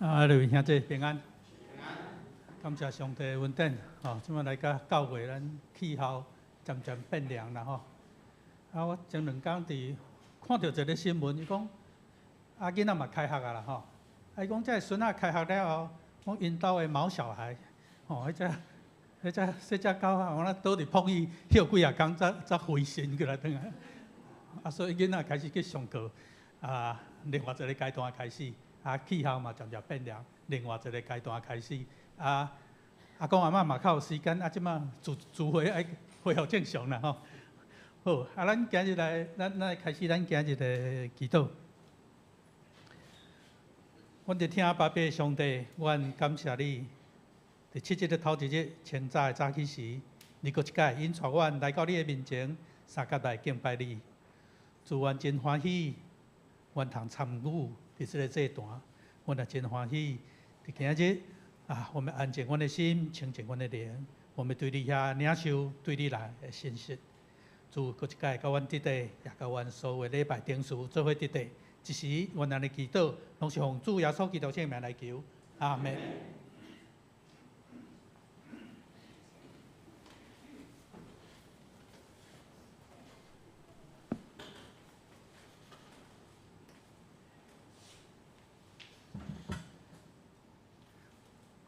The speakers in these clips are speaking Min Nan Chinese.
啊，各位兄弟平安。感謝上帝恩典，吼，這擺來到9月，咱氣候漸漸變涼啦，吼。啊，我前兩工佇看著一个新聞，伊講啊，囡仔嘛開學啊啦，吼。啊，伊講這个孫仔開學了後，講𪜶兜的毛小孩，吼，彼隻、彼隻細隻狗仔，我咧倒佇膨椅歇幾仔工，才回神過來轉來。啊，所以囡仔開始去上課，啊，另外一个階段開始。啊，氣候嘛漸漸變涼，另外一个階段開始。啊，阿公阿嬤嘛較有時間，啊，這擺聚聚會愛恢復正常啦吼。好，啊，咱今日來，咱來開始咱今日的祈禱。阮佇天父爸上帝，阮感謝你，佇七日的頭一日清早的早起時，你閣一擺引帶阮來到你的面前，相佮來敬拜你。主，阮真歡喜，阮通參與佇這个祭壇，阮也真歡喜。佇今日啊，我們安靜阮的心，清淨阮的靈，我們對你遐領受對你來的信息。主，閣一擺佮阮得地，也佮阮所有禮拜頂事做伙得地。這時，阮按呢祈禱，攏是奉主耶穌基督聖名來求。阿們。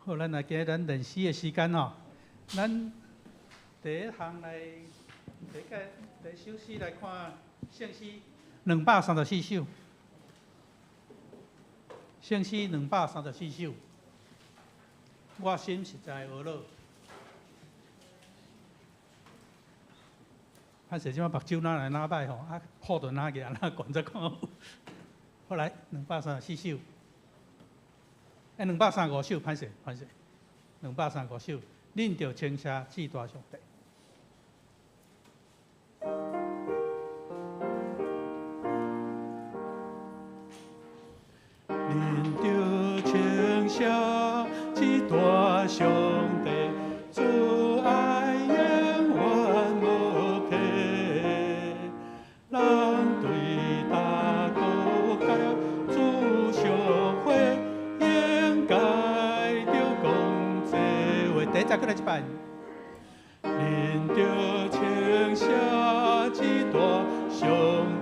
好，咱來今日咱練詩的時間吼，咱第一項來，第一个第一首詩來看聖詩234首，聖詩234首，我心實在懊惱。歹勢，這擺目睭哪來哪歹吼，啊，譜就哪個哪懸才看有。好來，234首。欸，235首，歹勢，歹勢，235首，恁著稱謝至大上帝。恁著稱謝至大上帝，主愛永遠無退，人對大國家主相會。應該著講這話，第一節閣來一擺。恁著稱謝至大上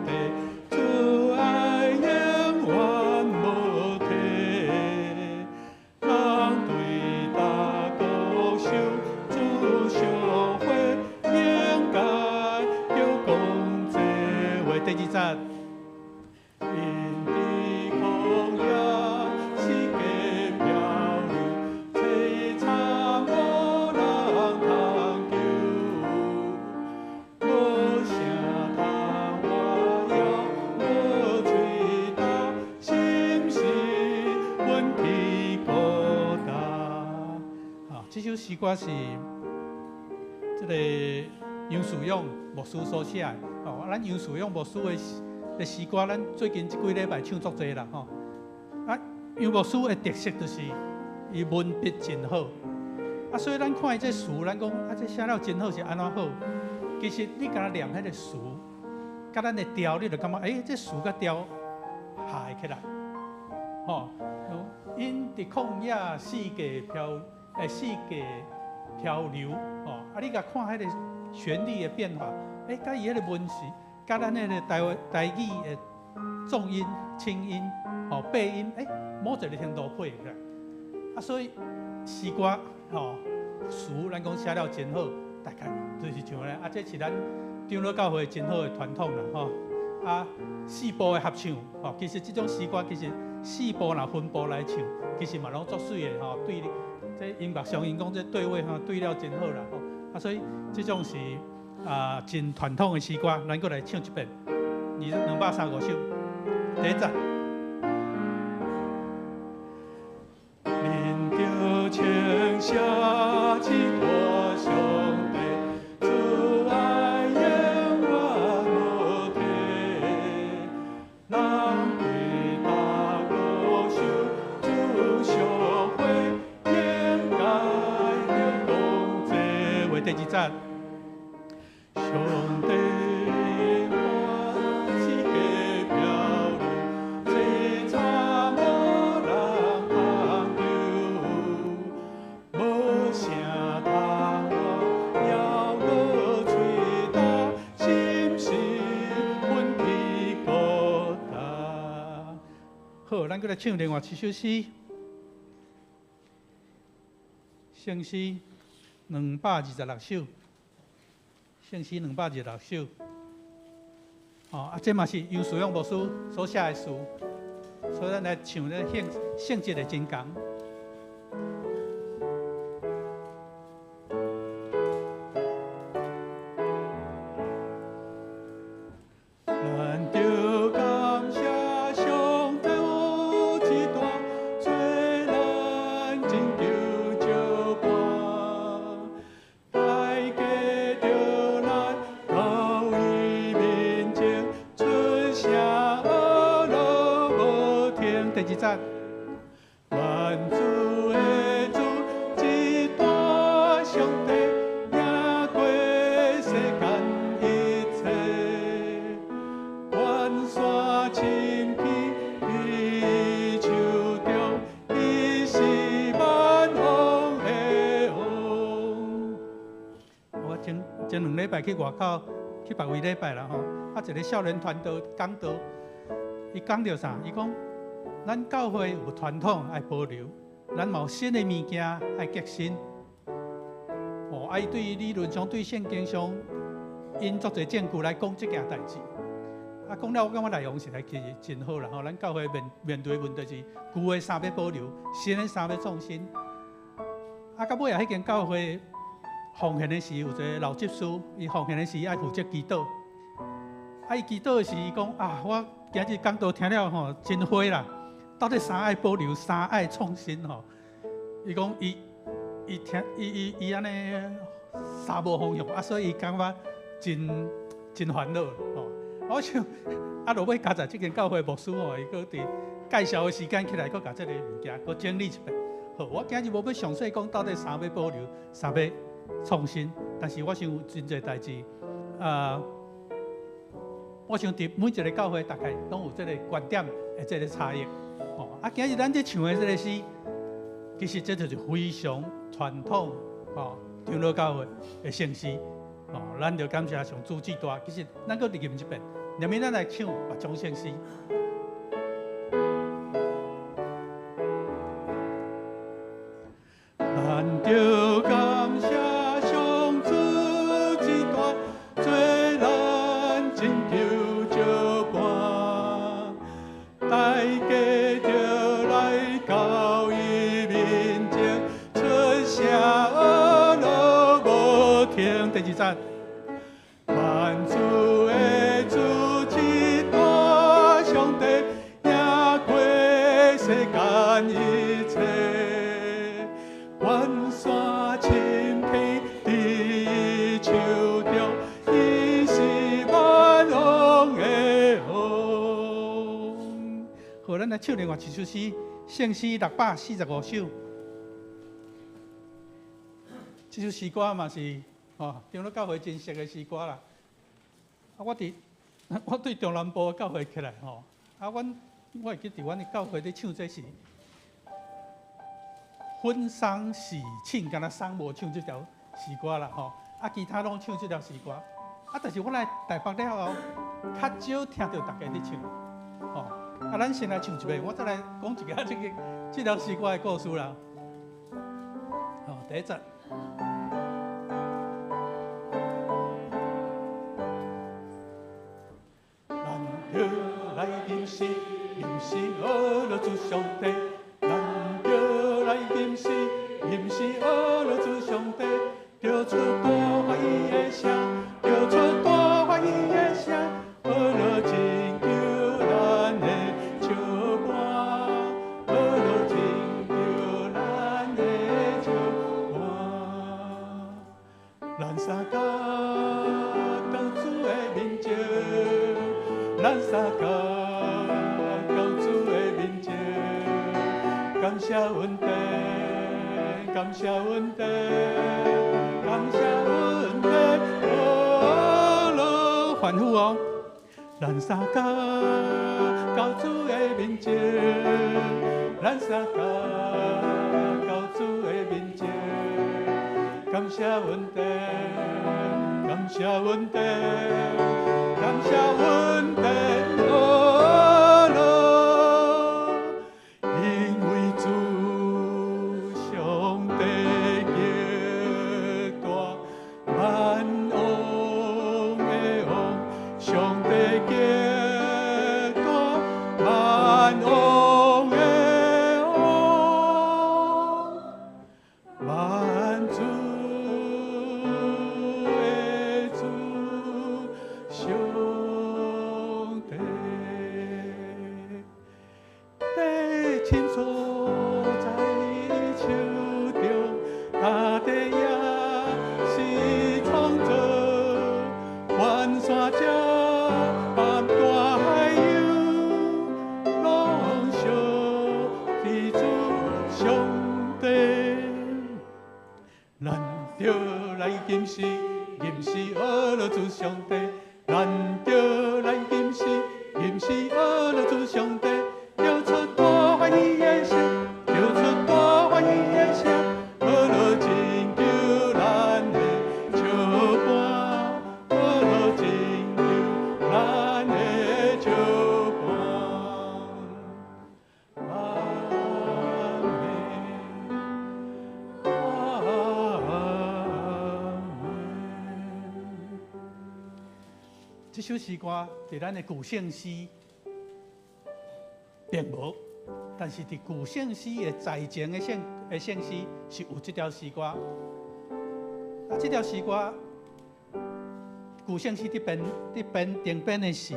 帝，主愛永遠無退，人對大國受主相會，應該著講這話。第二節。𪜶佇曠野四界漂流，凄慘無人通救，無聲通活枵，無喙焦，心是阮起孤單。啊，這首詩歌是這个楊樹勇牧師所寫的。哦，咱楊樹勇牧師的詩歌，咱最近這幾禮拜唱足濟啦，吼。啊，楊牧師的特色就是伊文筆真好。啊，所以咱看伊這詞，咱講啊，這寫了真好是按怎好？其實你敢若念彼个詞，佮咱的調，你就感覺，欸，這詞佮調合會起來，吼。𪜶佇曠野四界漂，欸，四界漂流，吼。啊，你共看彼個旋律的變化，欸，佮伊彼个文詞，佮咱彼個台語的重音、輕音、吼八音，欸，某一个程度配起來。啊，所以詩歌吼詞，咱講寫了真好，大概就是像按呢。啊，這是咱長老教會真好的傳統啦，吼。啊，四部的合唱，吼，其實這種詩歌其實四部若分部來唱，其實嘛攏足媠的吼。對，這音樂上𪜶講這對位吼對了真好啦，吼。啊，所以這種是啊真傳統的詩歌，咱閣來唱一遍，235首，第一節。恁著稱謝至大上帝，主愛永遠無退，人對大國受主相會，應該著講這話。第二節。上帝我四界漂流，凄慘無人通好，咱閣來唱另外一首詩，聖詩226首，聖詩226首。哦，啊，這嘛是楊樹勇牧師所寫的詞，所以咱來唱這性性質會真仝。去外口去別位禮拜啦吼，啊一个少年團隊講道，伊講著啥？伊講，咱教會有傳統愛保留，咱嘛有新的物件愛革新。哦，啊伊對理論上對聖經上，𪜶足濟證據來講這件代誌。啊，講了我感覺內容實在其實真好啦吼。咱教會面面對的問題是舊的衫欲保留，新的衫欲創新。啊，到尾仔彼間教會。奉獻的時有一个老執事，伊奉獻的時愛負責祈禱。啊，伊祈禱的時，伊講啊，我今日講道聽了吼真火啦。到底啥愛保留，啥愛創新吼？伊講伊伊聽伊伊伊按呢三無方向，啊，所以伊感覺真真煩惱吼。我想啊，落尾佳哉這間教會牧師吼，伊閣佇介紹的時間起來，閣共這个物件閣整理一遍。好，我今日無欲詳細講到底啥欲保留，啥欲創新，但是我想有真濟代誌，我想佇每一个教會大概攏有這个觀點的這个差異。哦，啊，今日咱咧唱的這个詩，其實這就是非常傳統，哦，長老教會的聖詩。哦，咱就感謝上主至大。其實咱閣念一遍，念面咱來唱別種聖詩。咱著感謝上主至大，做咱拯救石伴，大家著來到伊面前，出聲呵咾無停。第二節，萬主的主至大上帝，贏過世間一切。關山深天佇伊手中，伊是萬王的王。好，咱來唱另外一首詩，聖詩645首。這首詩歌嘛是哦，長老教會真熟的詩歌啦。啊，我佇我對中南部的教會起來吼，啊，阮我會記佇阮的教會咧唱這是。婚喪喜慶，敢若喪無唱這條詩歌啦吼，啊，其他攏唱這條詩歌，啊，但是我來台北了後，較少聽著大家咧唱，吼，啊，咱先來唱一遍，我再來講一下這个這條詩歌的故事啦。好，第一節。咱著來認識，認識呵咾主上帝。來認識，認識呵咾主上帝，著出大歡喜的聲，著出大歡喜的聲，呵咾拯救咱的石伴，呵咾拯救咱的石伴。咱相共到主的面前，咱相共到主的面前。感謝恩典，感謝恩典，感謝恩典，呵咾反覆哦。咱相共到主的面前，咱相共到主的面前，感謝恩典，感謝恩典，感謝恩典，呵咾。吟詩，吟詩呵咾主上帝，咱著來吟詩，吟詩呵咾主上帝，叫出大歡喜的聲，叫出大歡喜的聲，呵咾拯救咱的笑伴，呵咾拯救咱的笑伴。阿們，阿們。這首詩歌佇咱的舊聖詩並無，但是佇舊聖詩的在前的聖詩是有這條詩歌。啊，這條詩歌舊聖詩佇編定編的時，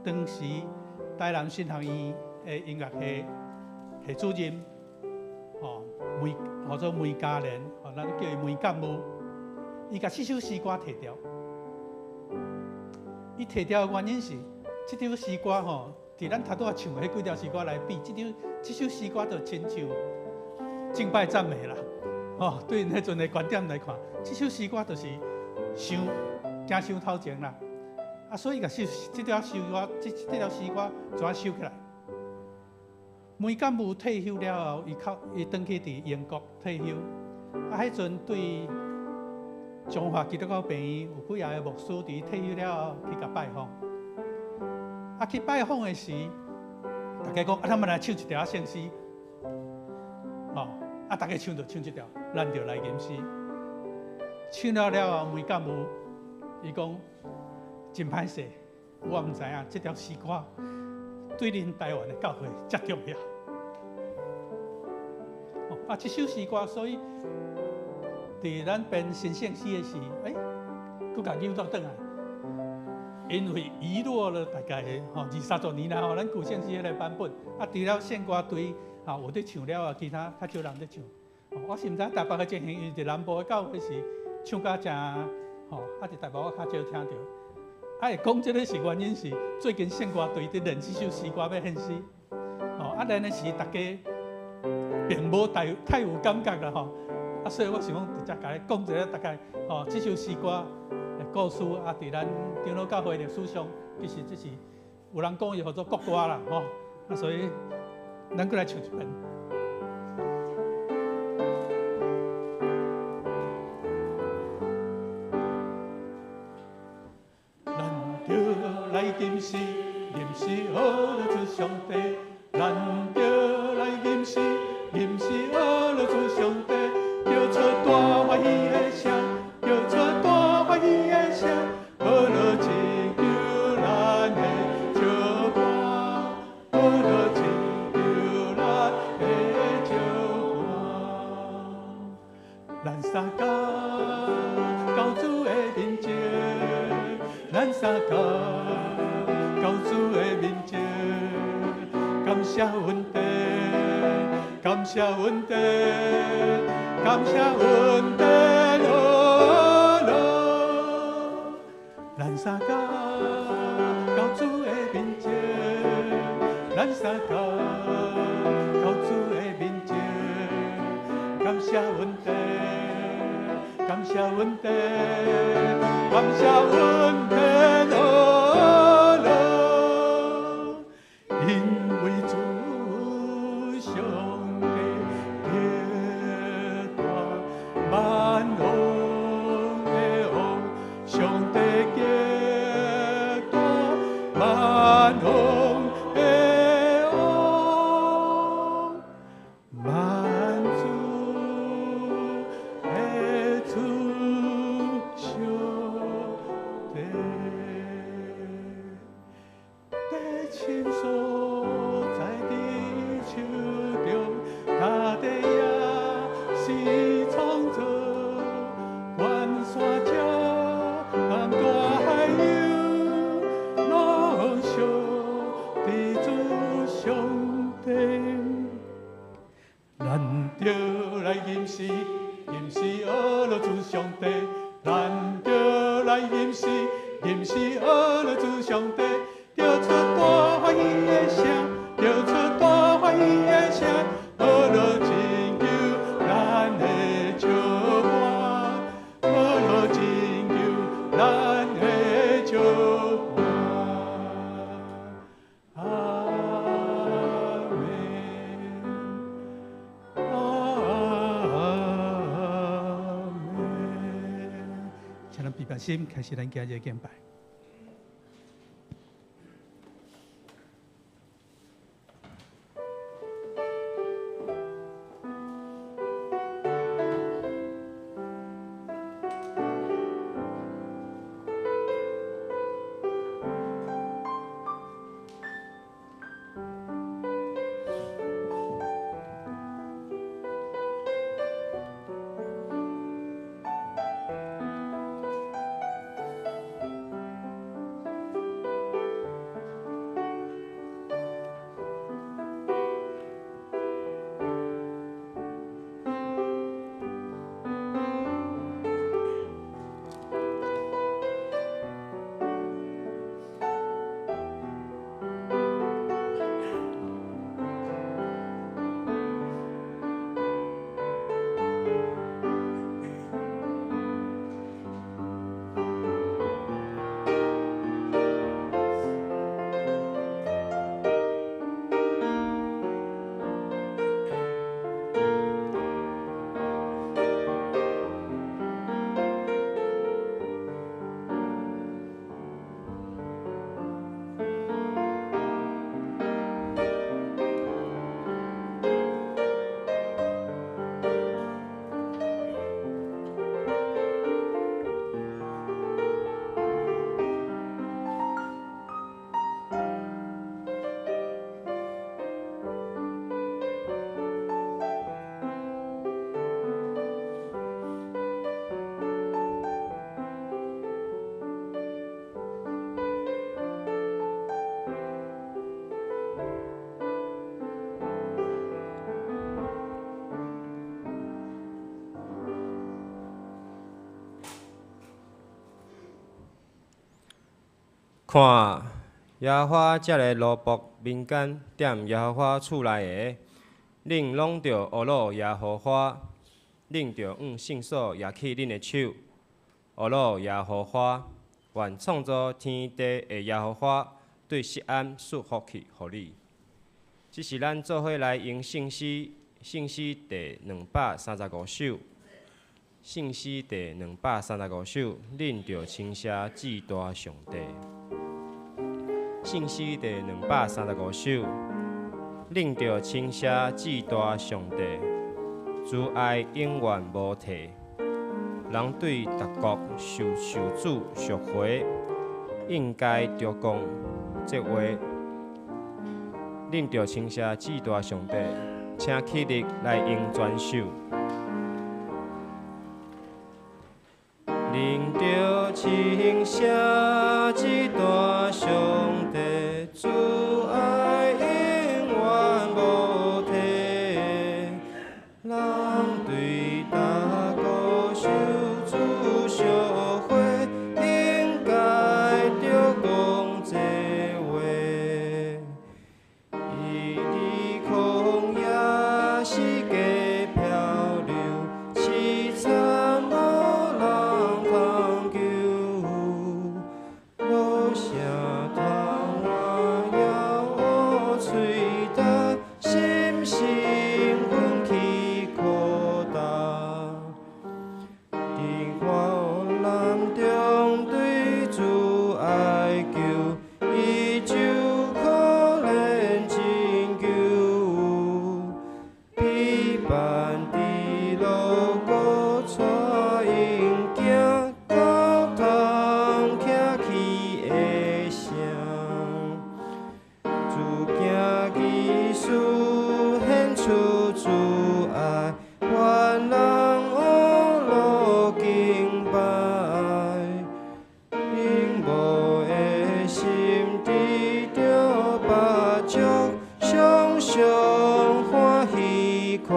當時台南神學院的音樂系系主任，吼梅，號做梅嘉蓮，吼咱叫伊梅幹部，伊共這首詩歌提掉。伊提掉的原因是，這首詩歌吼，佇咱頭拄仔唱的彼幾條詩歌來比，這首詩歌就親像敬拜讚美啦。吼，對𪜶彼陣的觀點來看，這首詩歌就是傷行傷頭前啦。啊，所以共收這條詩歌，這條詩歌怎啊收起來？梅幹部退休了後，伊轉去佇英國退休。啊，彼陣對彰化基督教病院有幾个牧師佇退休了後去共拜訪。啊，去拜訪的時，大家講啊，咱們來唱一條聖詩。哦，啊，大家唱就唱這條，咱著來吟詩。唱了了後，梅幹部伊講真歹勢，我毋知影這條詩歌對恁台灣的教會遮重要。哦，啊，這首詩歌，所以佇咱編新聖詩的時，欸，閣共扭倒轉來，因為遺落了大概吼二三十年啦吼，咱舊聖詩彼个版本，啊，除了聖歌隊啊有佇唱了啊，其他較少人佇唱。我是毋知台北的情形，因為佇南部的教會是唱甲誠吼，啊，佇台北我較少聽著。啊，會講這个是原因是最近聖歌隊佇練這首詩歌欲獻詩，吼，啊練的時大家並無太有感覺啦吼。啊，所以我想講，直接共你講一下大概，吼，這首詩歌的故事啊，佇咱長老教會歷史上，其實這是有人講伊號做國歌啦，吼。啊，所以咱閣來唱一遍。咱著來吟詩，吟詩呵咾主上帝。咱著來吟詩，吟詩呵咾主上帝。叫出大歡喜的聲，叫出大歡喜的聲，呵咾拯救咱的笑伴，呵咾拯救咱的笑伴。咱三共到主的面前，咱三共到主的面前，感謝恩典，感謝恩典，感謝恩典，呵咾。咱三共到主的面前，咱三共到主的面前，感謝恩典，感謝恩典，感謝恩典，呵咾。因為主上帝極大，萬王的王，上帝極大，萬王的王，萬主的主上帝，地深所在佇手中，大地也是創造，關山石和大海洋，攏屬佇主上帝。咱著來吟詩，吟詩呵咾主上帝。咱著來吟詩，吟詩呵咾主上帝。叫出大歡喜的聲，叫出大歡喜的聲，呵咾拯救咱的笑伴，呵咾拯心開始咱今日敬拜。看，耶和華這个奴僕民間踮耶和華厝內的，恁攏著呵咾耶和華，恁著向聖所攑起恁的手，呵咾耶和華，願創造天地的耶和華對錫安賜福氣予你。這是咱做伙來用聖詩，聖詩第235首，聖詩第235首，恁著稱謝至大上帝。聖詩第235首，恁著稱謝至大上帝，慈愛永遠無退。人對逐國受主贖回，應該著講這話。恁著稱謝至大上帝，請起立來用全首。恁著稱謝至大上帝，慈愛永遠無退。人對逐國受主贖回，應該著講這話。伊佇曠野四界漂流，淒慘無人通救，無聲通換枵喙焦，心神奮起苦擔。佇患難中對主哀求，伊就可憐拯救。彼班佇落谷帶𪜶行，到通徛起的城。主行奇事顯出慈愛，願人呵咾敬拜。永無的心得著飽足，常常歡喜快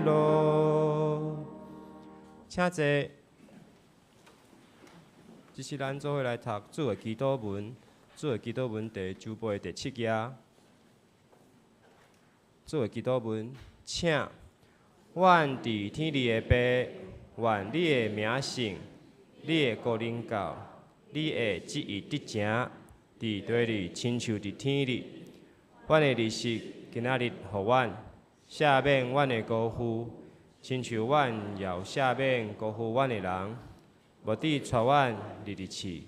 樂。請坐。這是咱做伙來讀主的祈禱文，主的祈禱文第九背第七頁。主的祈禱文，請，阮佇天裡的父，願你的名聖，你的國臨到，你的旨意得成，佇地裡親像佇天裡。阮的日食今仔日予阮，赦免阮的辜負，親像阮也有赦免辜負阮的人。无止帶阮入入去，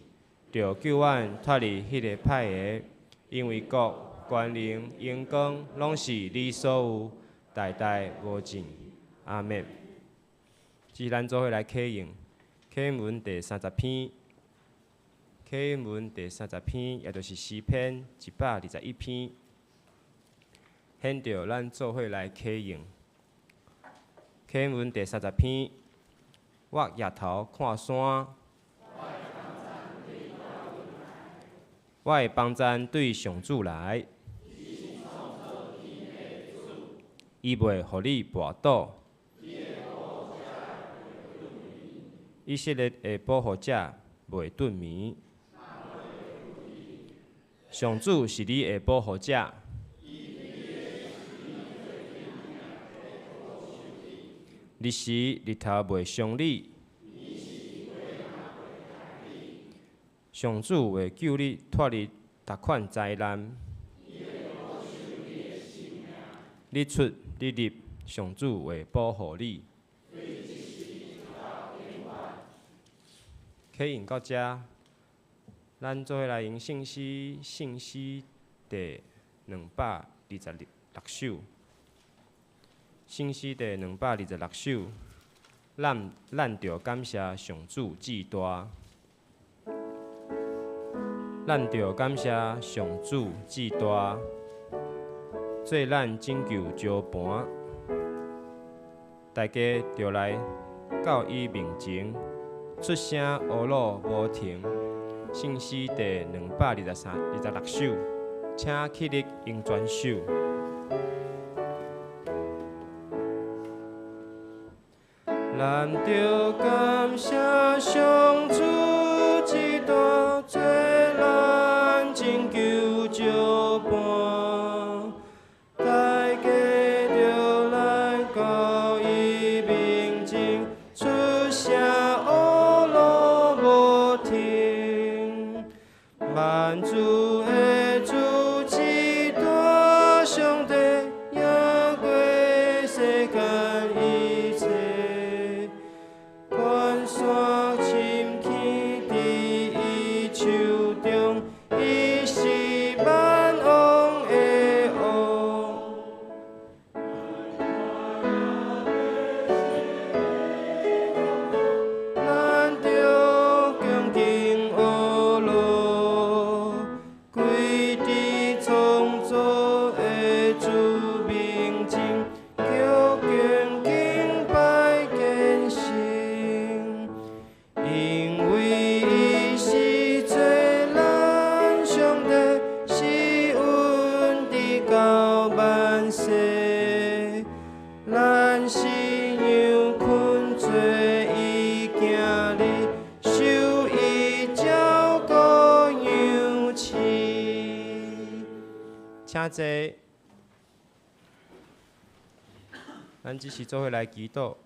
著救阮脫離彼个歹的，因為國、權能、榮光，攏是你所有，代代無盡。阿們。這是咱做伙來啟用啟應文第三十篇，啟應文第三十篇，也就是詩篇121篇，現著咱做伙來啟用啟應文第三十篇。我舉頭看山，我的幫贊對上主來，伊袂予你跋倒。以色列的保護者袂頓眠。上主是你的保護者。日時日頭袂傷你。上主會救你脫離逐款災難。你出你入，上主會保護你。啟用到遮，咱做伙來用聖詩，聖詩第226首。聖詩第226首，咱著感謝上主至大。咱著感謝上主至大，做咱拯救石磐。大家著來到伊面前，出聲呵咾無停。聖詩第223、26首，請起立用全首。咱著感謝上主至大，做咱拯救石磐。大家著來到伊面前，出聲呵咾無停。萬主的主至大，上帝贏過世間一切。關山深起佇伊手中，伊是萬王的王。咱著恭敬呵咾，跪佇創造的主面前，鞠躬敬拜虔誠。因為伊是做咱上帝，是阮直到萬世。咱是羊群，做伊囝兒，受伊照顧養飼。請坐。咱只是做伙來祈禱。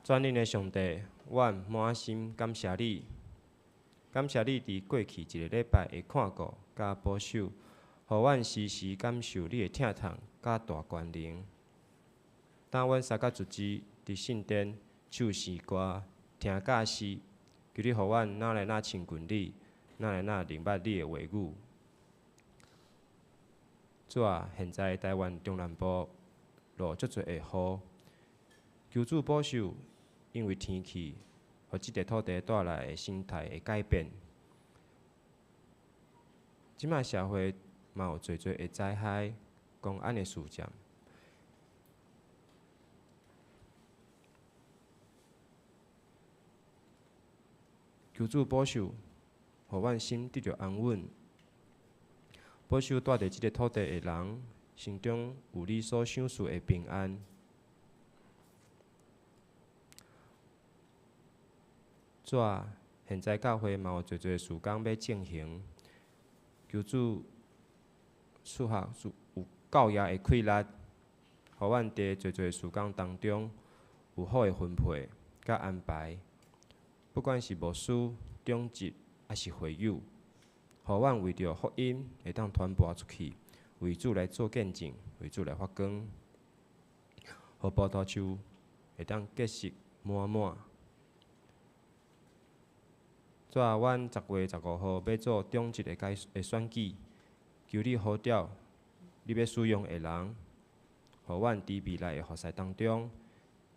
全能的上帝，阮滿心感謝你，感謝你佇過去一个禮拜的看顧佮保守，予阮時時感受你的疼痛佮大權能。當阮三甲組織佇聖殿唱詩歌、聽教示，求你予阮若來若親近你，若來若明白你的話語。主啊，現在台灣中南部落足濟的雨，求主保守，因為天氣，予這塊土地帶來的生態的改變。這馬社會嘛有濟濟的災害、公安的事件。求主保守，予阮心得著安穩。保守住佇這个土地的人，心中有你所賞賜的平安。主啊，現在教會嘛有濟濟事工欲進行，求主賜下有夠額的氣力，予阮佇濟濟事工當中有好的分配佮安排。不管是牧師、長執，抑是會友，予阮為著福音會當傳播出去，為主來做見證，為主來發光。予葡萄樹會當結實滿滿。主啊，阮10月15號欲做長執的改的選舉，求你呼召你欲使用的人，予阮佇未來的服侍當中，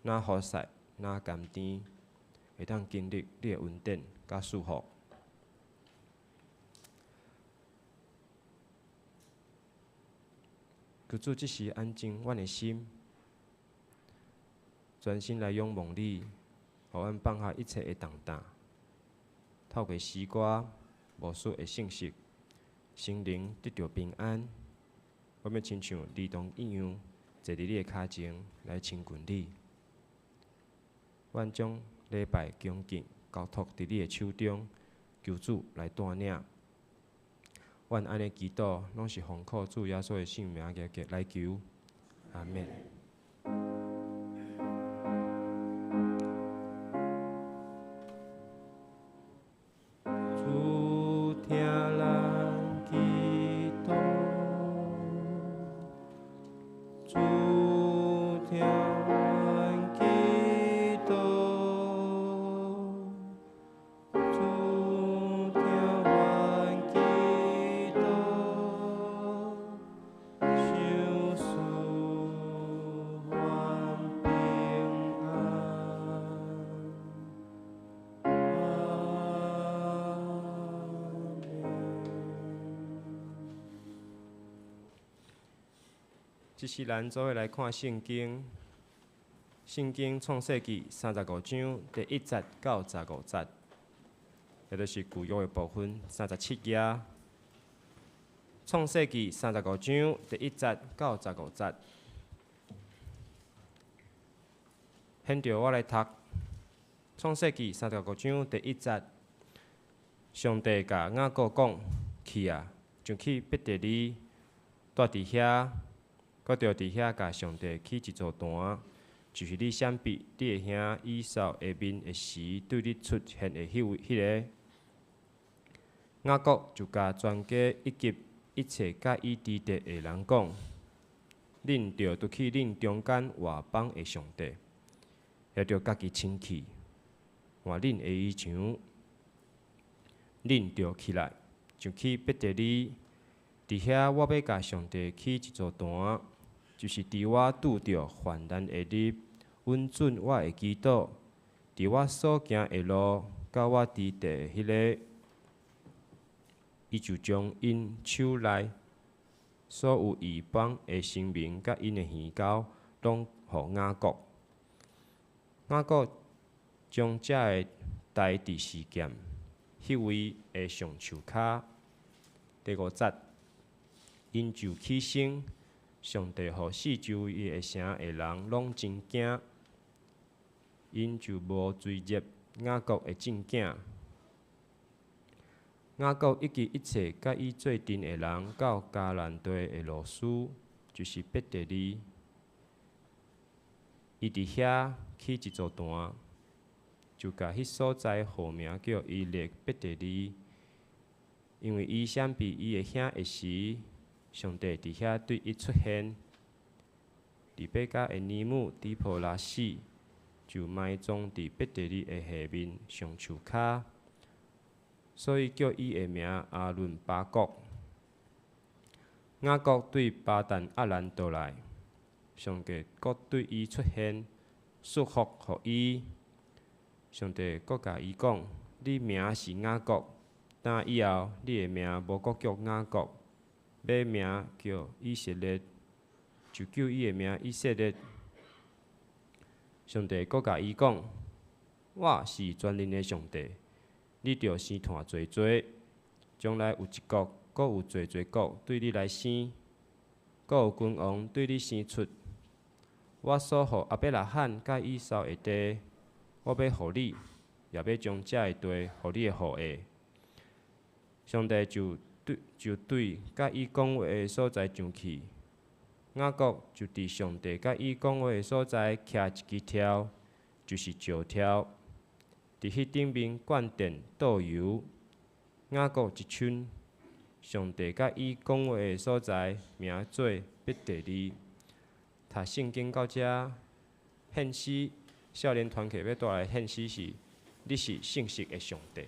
若服侍，若甘甜，會當經歷你的恩典佮祝福。求主這時安靜阮的心，專心來仰望你，予阮放下一切的重擔。透過詩歌、牧師的信息，心靈得著平安。我欲親像兒童一樣，坐佇你的跤前來親近你。阮將禮拜恭敬交託佇你的手中，求主來帶領。阮按呢祈禱，攏是奉靠主耶穌的聖名來求。阿們。主聽咱祈禱，主聽阮祈禱，主聽阮祈禱，賞賜阮平安。阿們。這時咱做伙來看聖經，聖經創世記35章第1節到15節，也就是舊約的部分37頁。創世記35章第1節到15節。現在我來讀創世記35章第1節。上帝共雅各講：去啊，上去伯特利，住佇遐，閣著佇遐共上帝起一座壇，就是你閃避你的兄以掃的面的時，對你出現的彼位彼个。雅各就共全家以及一切佮伊佇佇的人講：恁著除去恁中間外邦的上帝，也著家己清氣，換恁的衣裳。恁著起來，上去伯特利，佇遐我欲共上帝起一座壇，就是佇我拄著患難的日，允准我的祈禱，佇我所行的路，佮我佇佇的彼个。伊就將𪜶手內所有異邦的神明佮𪜶的耳鈎，攏予雅各。雅各將這个代佇示劍彼位的橡樹跤。第5節，𪜶就起身，上帝予四周圍的城的人攏真驚，𪜶就無追入雅各的眾囝。雅各以及一切佮伊做陣的人，到迦南地的路斯，就是伯特利。伊佇遐起一座壇，就共彼所在號名叫伊勒伯特利，因為伊閃避伊的兄的時，上帝佇遐對伊出現。利百加的乳母底波拉死，就埋葬佇伯特利的下面橡樹跤，所以叫伊的名阿倫巴谷。雅各對巴旦亞蘭倒來，上帝閣對伊出現，祝福予伊。上帝閣共伊講：你名是雅各，打以後你的名無閣叫雅各，欲名叫以色列，就叫伊的名以色列。上帝閣共伊講：我是全能的上帝，你著生湠濟濟，將來有一國，閣有濟濟國對你來生，閣有君王對你生出。我所予亞伯拉罕佮以掃的地，我欲予你，也欲將這个地予你的後裔。上帝就對佮伊講話的所在上去，雅各就佇上帝佮伊講話的所在徛一支柱，就是石柱，佇彼頂面灌電倒油。雅各一稱上帝佮伊講話的所在，名做伯特利。讀聖經到遮，獻詩，少年團契欲帶來獻詩是，你是信實的上帝。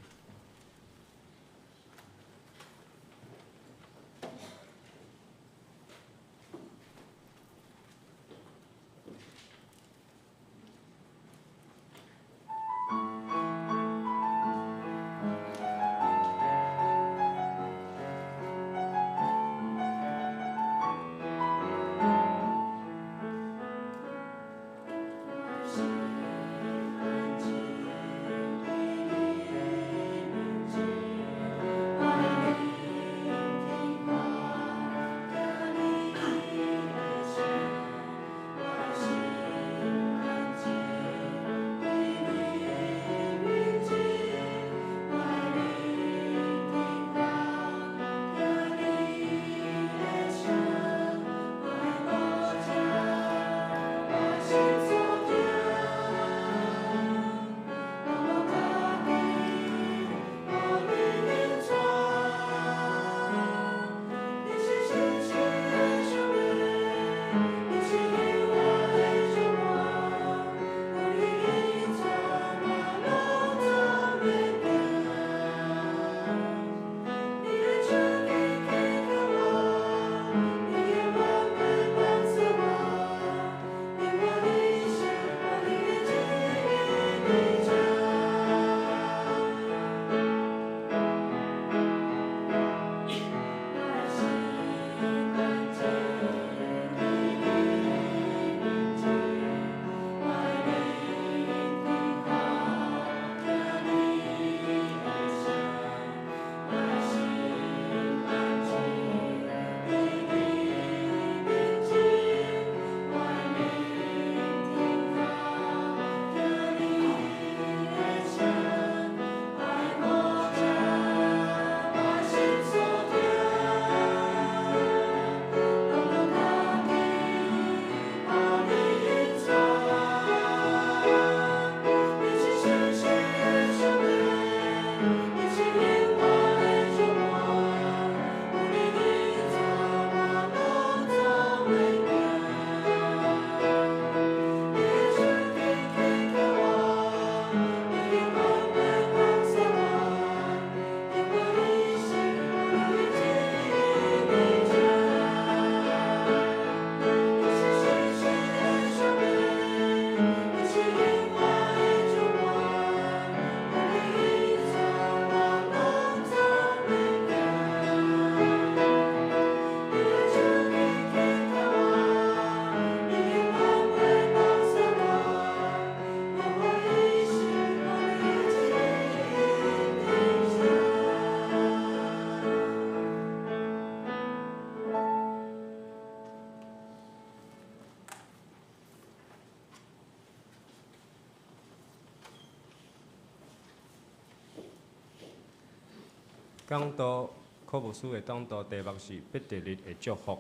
講道，柯牧師的講道題目是必得日的祝福。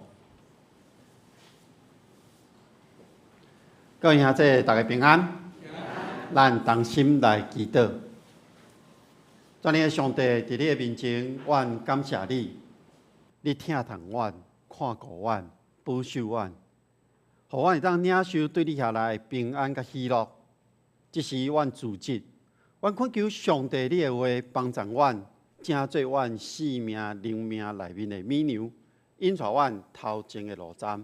各位兄弟，大家平安。咱同心來祈禱。全能的上帝，佇你的面前，阮感謝你，你疼痛阮，看顧阮，保守阮，予阮會當領受對你遐來的平安佮喜樂。這是阮自責，阮懇求上帝你的話幫助阮。成做阮生命靈命內面的美牛，引帶阮頭前的路站。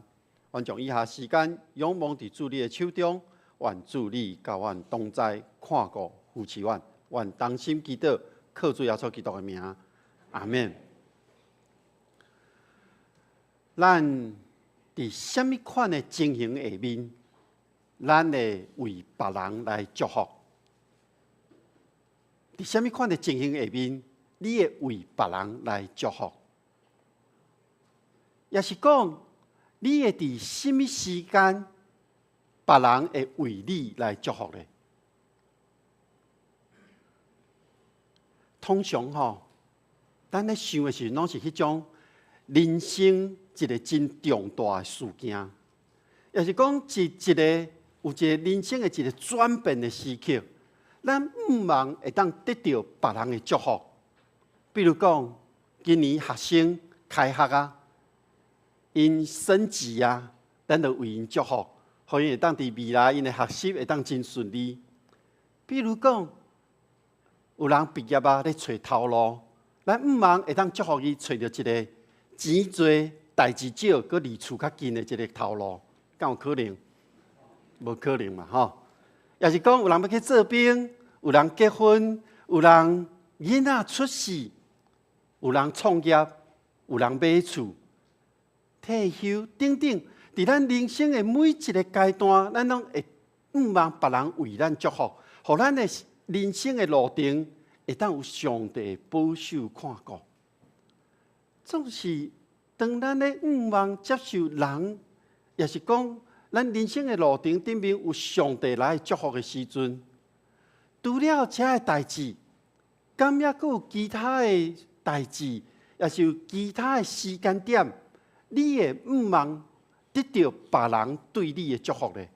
阮將以下時間仰望佇主你的手中，願主你佮阮同在，看顧扶持阮。阮同心祈禱，靠主耶穌基督的名，阿們。咱佇啥物款的情形下面，咱會為別人來祝福？佇啥物款的情形下面，你會為別人來祝福？抑是講，你會佇啥物時間，別人會為你來祝福咧？通常吼，咱咧想的時陣，攏是彼種人生一個真重大的事件，抑是講一一個有一個人生的一個轉變的時刻，咱向望會當得著別人的祝福。比如講，今年學生開學啊，𪜶升級啊，咱就為𪜶祝福。予𪜶會當佇未來𪜶的學習會當真順利。比如講，有人畢業啊，咧揣頭路，咱向望會當祝福伊揣著一个錢濟、代誌少、閣離厝較近的一个頭路，敢有可能？無可能嘛，吼！抑是講有人欲去做兵，有人結婚，有人囡仔出世，有人創業，有人買厝、退休等等，佇咱人生的每一个階段，咱攏會向望別人為咱祝福，予咱的人生的路程會當有上帝保守看顧。總是當咱咧向望接受人，抑是講咱人生的路程頂面有上帝來祝福的時陣，除了這个代誌，敢猶閣有其他的代誌，抑是有其他的時間點，你會向望得著別人對你的祝福咧？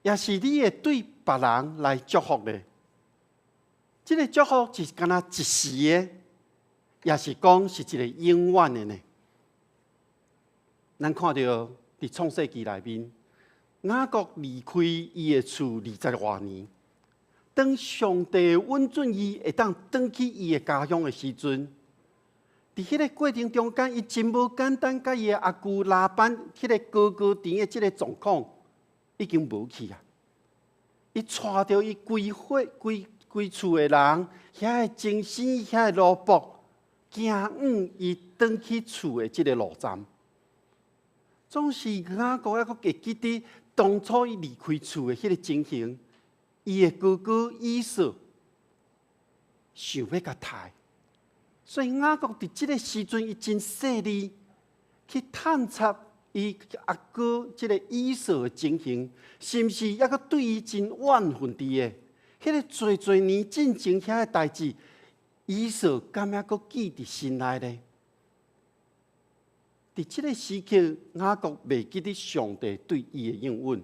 抑是你會對別人來祝福咧？這个祝福是敢若一時的，抑是講是一个永遠的呢？咱看著佇創世記內面，雅各離開伊的厝二十外年，當上帝允准伊會當轉去伊的家鄉的時陣，佇彼个過程中間，伊真無簡單，佮伊的阿舅拉班彼个哥哥甜的這个狀況已經無去啊！伊帶著伊規伙規規厝的人，遐个精生，遐个奴僕，行往伊轉去厝的這个路站。總是雅各猶閣會記得當初伊離開厝的彼个情形，伊的哥哥以掃想欲共刣，所以雅各佇這个時陣，伊真細膩去探查伊阿哥這个以掃的情形，是毋是猶閣對伊真怨恨佇的？彼个濟濟年進前遐个代誌，以掃敢猶閣記佇心內咧？佇這个時刻，雅各袂記得上帝對伊的應允，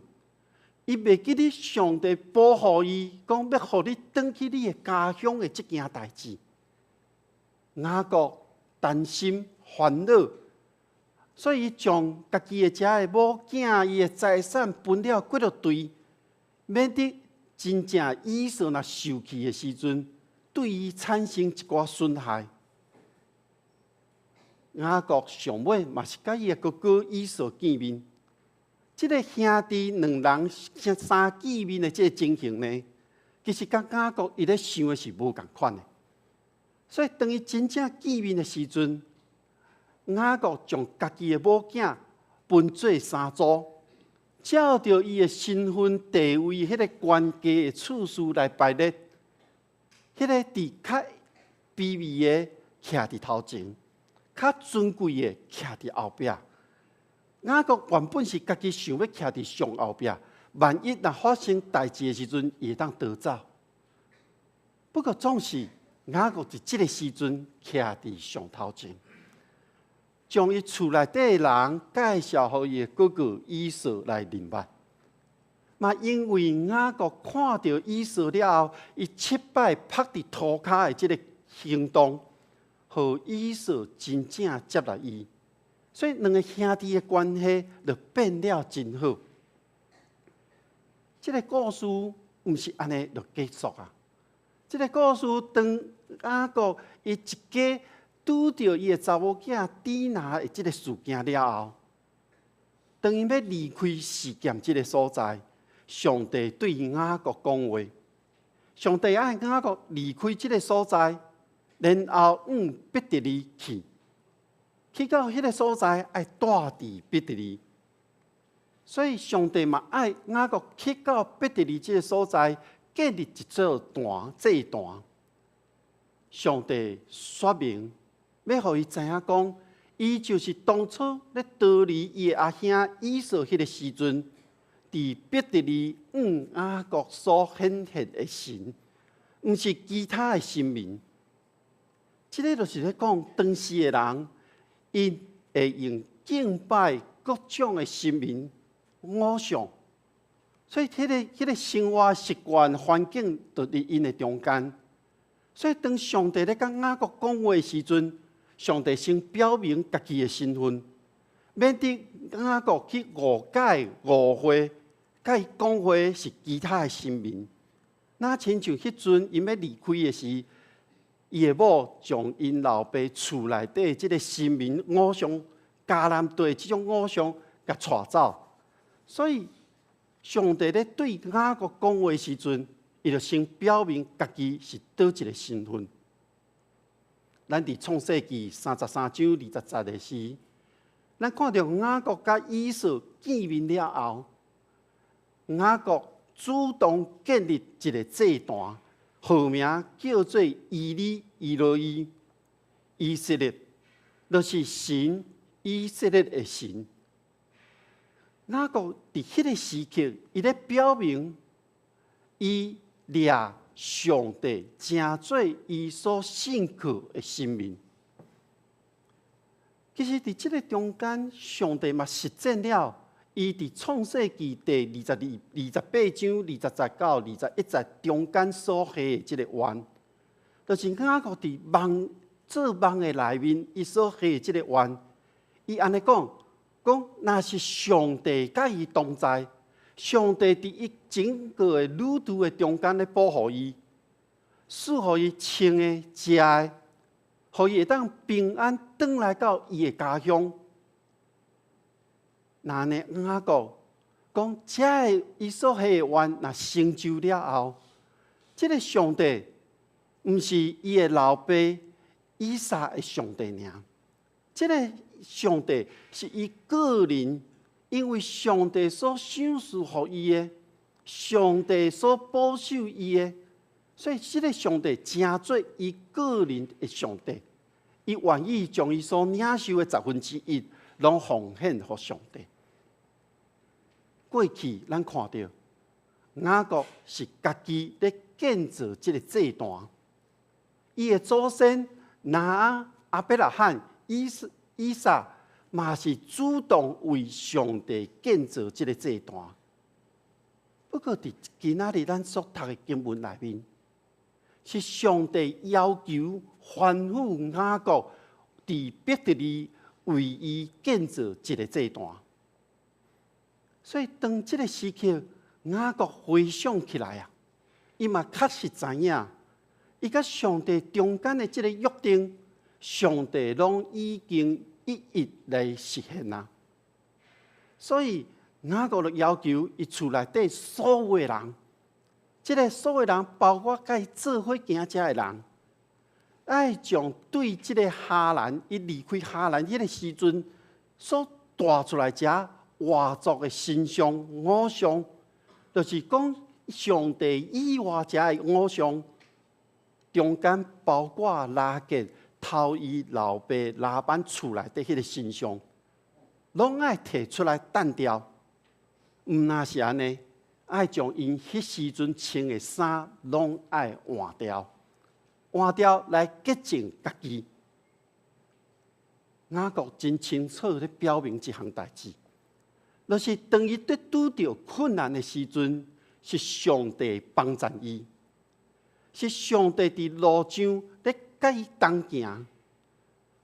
伊袂記得上帝保護伊，講欲予你轉去你的家鄉的這件代誌。雅各擔心煩惱，所以伊將家己的這个某囝、伊的財產分了幾落堆，免得真正以掃若受氣的時陣，對伊產生一寡損害。雅各上尾嘛是佮伊的哥哥以掃見面，這个兄弟兩人三見面的這个情形呢，其實佮雅各伊咧想的是無仝款的。所以當伊真正見面的時陣，雅各將家己的某囝分做三組，照著伊的身份地位、彼个懸低的次序來排列，彼个佇較卑微的徛佇頭前，較尊貴的徛佇後壁。雅各原本是家己想欲徛佇上後壁，萬一若發生代誌的時陣，伊會當逃走。不過總是雅各佇這个時陣徛佇上頭前，將伊厝內底的人介紹予伊的哥哥以掃來認捌。嘛，因為雅各看著以掃了後，伊七擺拍佇塗跤的這个行動，予以掃真正接納伊，所以兩个兄弟的關係就變了真好。這个故事毋是按呢就結束啊！這个故事當雅各伊一家拄著伊的查某囝底拿的這个事件了後，當伊欲離開示劍這个所在，上帝對雅各講話，上帝愛雅各離開這个所在，然後往伯特利去，去到彼个所在愛蹛佇伯特利，所以上帝嘛愛雅各去到伯特利這个所在，建立一座壇祭壇。上帝說明，欲予伊知影講，伊就是當初咧逃離伊的阿兄以掃彼个時陣，佇伯特利向雅各所顯現的神，毋是其他的神明。這个就是咧講，當時的人，𪜶會用敬拜各種的神明偶像，所以彼个生活習慣環境就佇𪜶的中間。所以當上帝咧佮雅各講話的時陣，上帝先表明家己的身份，免得雅各去誤解誤會，共伊講話是其他的神明。若親像彼陣𪜶欲離開的時，伊的某將𪜶老爸厝內底這个神明偶像、迦南地這種偶像，共帶走。所以上帝咧對雅各講話時陣，伊就先表明家己是佗一个身份。咱佇創世記33章20節的時，咱看著雅各佮以掃見面了後，雅各主動建立一个祭壇，號名叫做以利以羅伊，以色列，就是神以色列的神。雅各佇彼个時刻，伊咧表明，伊掠上帝成做伊所信靠的神明。其實佇這个中間，上帝嘛實踐了伊佇創世記第22、28章20節到21節中間所許的這个願，就是雅各佇夢做夢的內面，伊所許的這个願，伊按呢講，講若是上帝佮伊同在，上帝佇伊整個的旅途的中間咧保護伊，賜予伊穿的、食的，予伊會當平安轉來到伊的家鄉。若按呢雅各講，這个伊所許的願若成就了後，這个上帝毋是伊的老爸以撒的上帝爾，這个上帝是伊個人，因為上帝所賞賜予伊的，上帝所保守伊的，所以這个上帝成做伊個人的上帝，伊願意將伊所領受的1/10攏奉獻予上帝。過去咱看著雅各是家己咧建造這个祭壇，伊的祖先挪亞、亞伯拉罕、以撒嘛是主動為上帝建造這个祭壇。不過佇今仔日咱所讀的經文內面，是上帝要求吩咐雅各佇伯特利為伊建造一个祭壇。所以當這个時刻，雅各回想起來啊，伊嘛確實知影，伊佮上帝中間的這个約定，上帝攏已經一一來實現啊。所以雅各就要求伊厝內底所有的人，這个所有人包括佮伊做伙行遮的人，愛將對這个哈蘭，伊離開哈蘭彼个時陣所帶出來遮外族的神像偶像，就是講上帝以外遮的偶像，中間包括拉結偷伊老爸拉班厝內底彼个神像，攏愛提出來擲掉。毋若是按呢，愛將𪜶彼時陣穿的衫攏愛換掉，換掉來潔淨家己。雅各真清楚咧表明一項代誌，就是當伊佇拄著困難的時陣，是上帝幫贊伊，是上帝佇路上咧佮伊同行。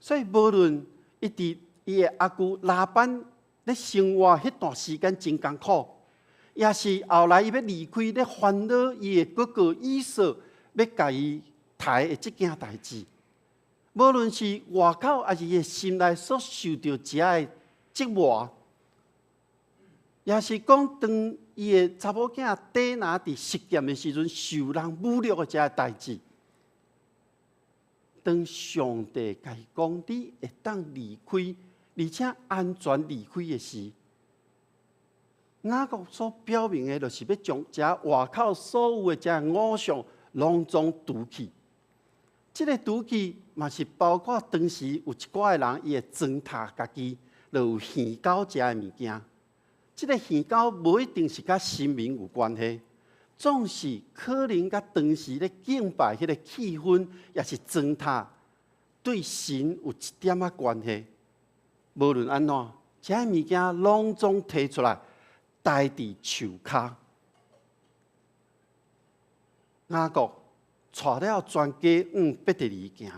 所以無論伊佇伊的阿舅拉班咧生活彼段時間真艱苦，也是後來伊欲離開咧煩惱伊的哥哥以掃欲共伊刣的這件代誌，無論是外口抑是伊的心內所受著這的折磨，也是講當伊的查某囝底拿佇示劍的時陣受人侮辱的這个代誌，當上帝共伊講你會當離開，而且安全離開的時，雅各所表明的，就是欲將遮外口所有的遮偶像攏總除去。這个除去嘛是包括當時有一寡的人，伊會糟蹋家己，就有耳狗遮的物件。這个耳狗無一定是佮神明有關係，總是可能佮當時咧敬拜彼个氣氛，也是糟蹋，對神有一點仔關係。無論按怎，這物件攏總提出來，待佇樹跤。雅各帶了全家往伯特利行，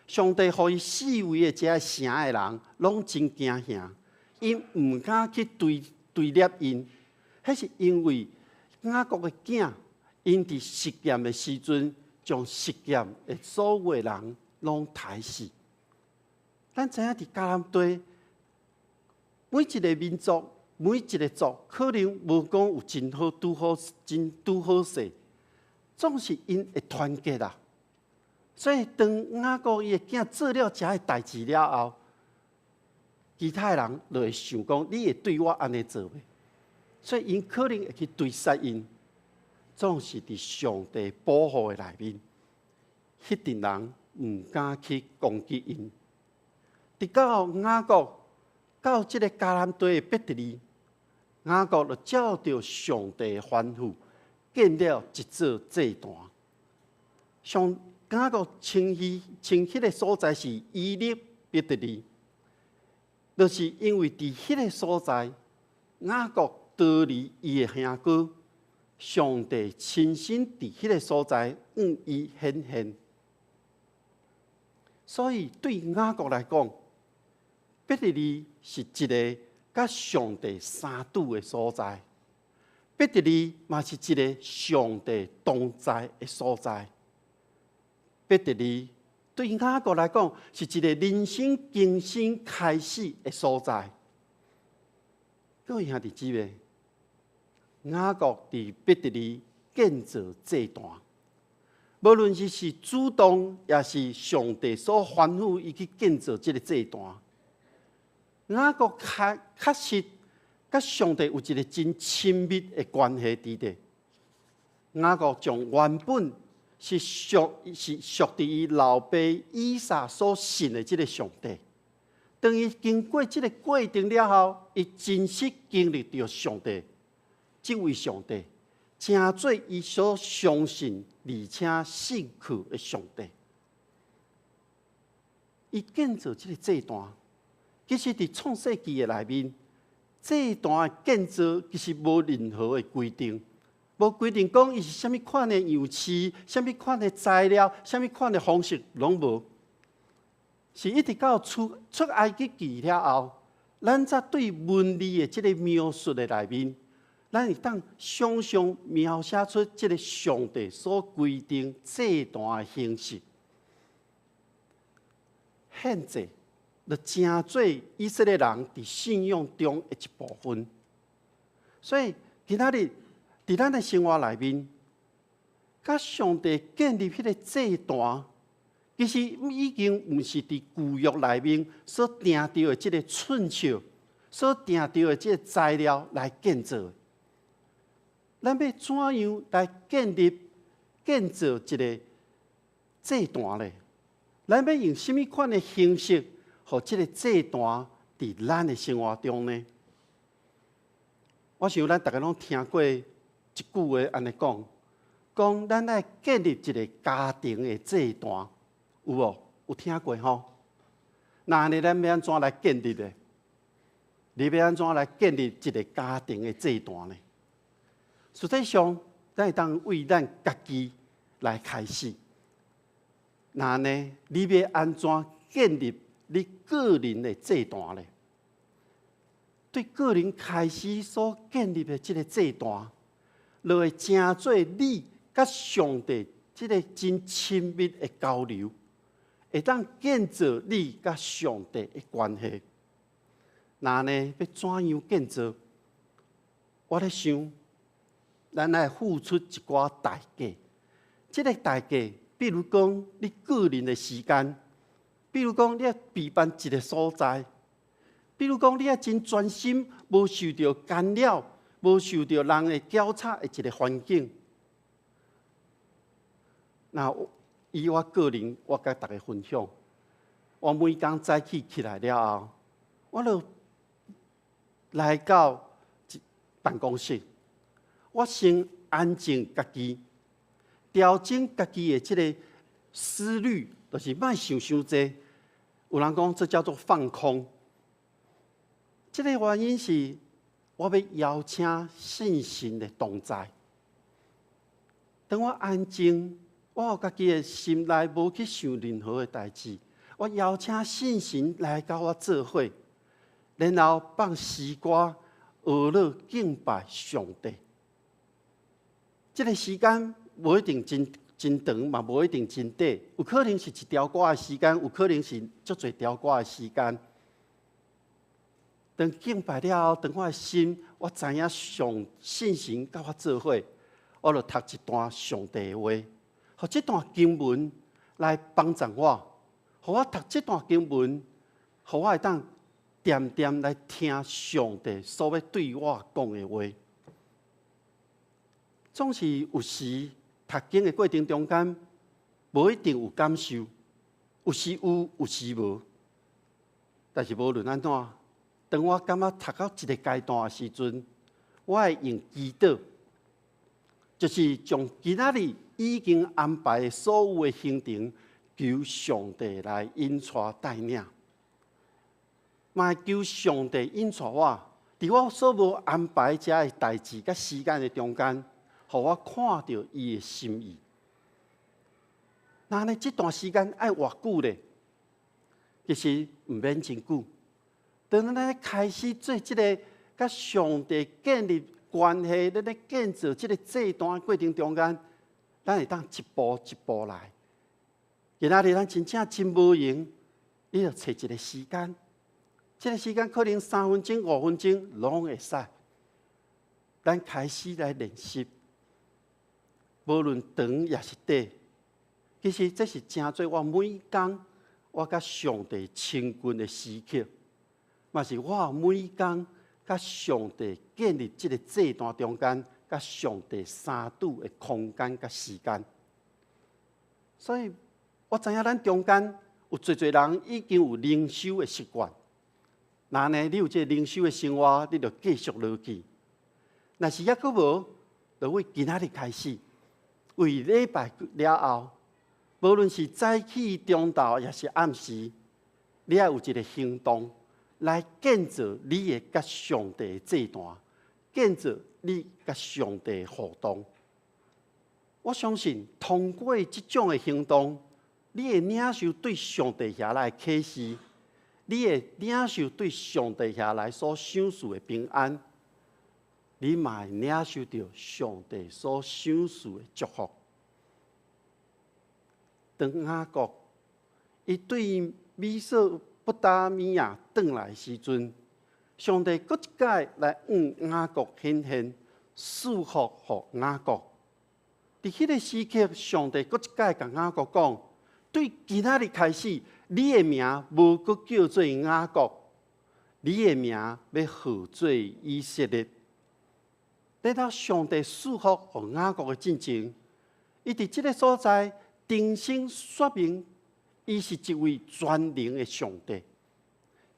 上帝予伊四圍的這城的人攏真驚嚇， 𪜶毋敢去追掠𪜶，彼是因為雅各的囝，𪜶佇示劍的時陣，將示劍的所有的人攏刣死。咱知影佇迦南地，每一个民族、每一個族，可能無講有真好拄好、真拄好勢，總是𪜶會團結啦。所以當雅各伊的囝做了遮个代誌了後，其他的人就會想講：你會對我按呢做袂？所以𪜶可能會去追殺𪜶。總是佇上帝保護的內面，彼陣人毋敢去攻擊𪜶。直到雅各到這个迦南地的伯特利，雅各就照著上帝吩咐，建了一座祭壇。上雅各稱彼稱彼个所在是以利伯特利，就是因為佇彼个所在，雅各逃離伊的兄哥，上帝親身佇彼个所在向伊顯現。所以對雅各來講，伯特利是一个佮上帝相拄的所在，伯特利嘛是一个上帝同在的所在。伯特利對雅各來講是一个人生更新開始的所在。各位兄弟姊妹，雅各佇伯特利建造祭壇，無論是主動，抑是上帝所吩咐伊去建造這个祭壇。雅各確確實佮上帝有一个真親密的關係佇咧。雅各將原本是屬佇伊老爸以撒所信的這个上帝，當伊經過這个過程了後，伊真實經歷著上帝，這位上帝，成做伊所相信而且信靠的上帝。伊建造這个祭壇，其實佇創世記的內面，祭壇的建造其實無任何的規定，無規定講伊是啥物款的樣式、啥物款的材料、啥物款的方式，攏無。是一直到出埃及記了後，咱才對文字的這个描述的內面，咱會當想像描寫出這个上帝所規定祭壇的形式。獻祭就成做以色列人佇信仰中的一部分。所以今仔日佇咱的生活內面，佮上帝建立彼个祭壇，其實已經毋是佇舊約內面所定著的這个寸尺，所定著的這个材料來建造。咱欲怎樣來建立、建造一个祭壇咧？咱欲用啥物款的形式，予這个祭壇佇咱的生活中呢？我想咱逐家攏聽過一句話按呢講，講咱愛建立一个家庭的祭壇，有無？有聽過吼？那按呢，咱欲按怎來建立呢？你欲按怎來建立一个家庭的祭壇呢？實際上，咱會當為咱家己來開始。那按呢，你欲按怎建立你個人的祭壇呢？對個人開始所建立的這个祭壇，就會成做你佮上帝這个真親密的交流，會當建造你佮上帝的關係。那按呢，欲怎樣建造？我咧想，咱愛付出一寡代價。這个代價，比如講你個人的時間，比如講你愛備辦一个所在，比如講你愛真專心，無受著干擾，無受著人的攪吵的一个環境。那以我個人，我共大家分享，我每工早起起來了後，我就來到辦公室，我先安靜家己，調整家己的這个思慮，就是莫想傷濟。有人講這叫做放空。這个原因是我欲邀請聖神的同在。當我安靜，我予家己的心內無去想任何的代誌，我邀請聖神來佮我做伙。然後放詩歌，呵咾敬拜上帝。這個時間無一定真真長，嘛無一定真短，有可能是一條歌的時間，有可能是足濟條歌的時間。當敬拜了後，當我的心，我知影上聖神佮我做伙，我就讀一段上帝的話，予這段經文來幫助我，予我讀這段經文，予我會當恬恬來聽上帝所欲對我講的話。總是有時讀經的過程中間，無一定有感受，有時有，有時無。但是無論按怎，當我感覺讀到一個階段的時陣，我會用祈禱，就是將今仔日已經安排的所有的行程，求上帝來引帶帶領，嘛求上帝引帶我，佇我所無安排這个代誌佮時間的中間，予我看著伊的心意。那呢，這段時間愛偌久咧？其實毋免真久。當咱咧開始做這个佮上帝建立關係，咱咧建造這个祭壇過程中間，咱會當一步一步來。今仔日咱真正真無閒，你就揣一个時間，這个時間可能3分鐘、5分鐘攏會使。咱開始來練習，無論長抑是短，其實這是成做我每工我佮上帝親近的時刻，嘛是我每工佮上帝建立這个祭壇中間，佮上帝相拄的空間佮時間。所以我知影咱中間有濟濟人已經有靈修的習慣，若呢你有這個靈修的生活，你就繼續落去。若是猶閣無，就為今仔日開始，為禮拜了後，無論是早起、中晝，抑是暗時，你愛有一個行動來建造你的佮上帝的祭壇，建造你佮上帝的互動。我相信，通過這種的行動，你會領受對上帝遐來啟示，你會領受對上帝遐來所賞賜的平安，你嘛會領受著上帝所賞賜的祝福。當雅各伊對美索不達米亞轉來時陣，上帝閣一擺來向雅各顯現，賜福予雅各。佇彼个時刻，上帝閣一擺共雅各講：對今仔日開始，你的名無閣叫做雅各，你的名欲號做以色列。等到上帝賜福予雅各的進前，伊佇這个所在重新說明，伊是一位全能的上帝，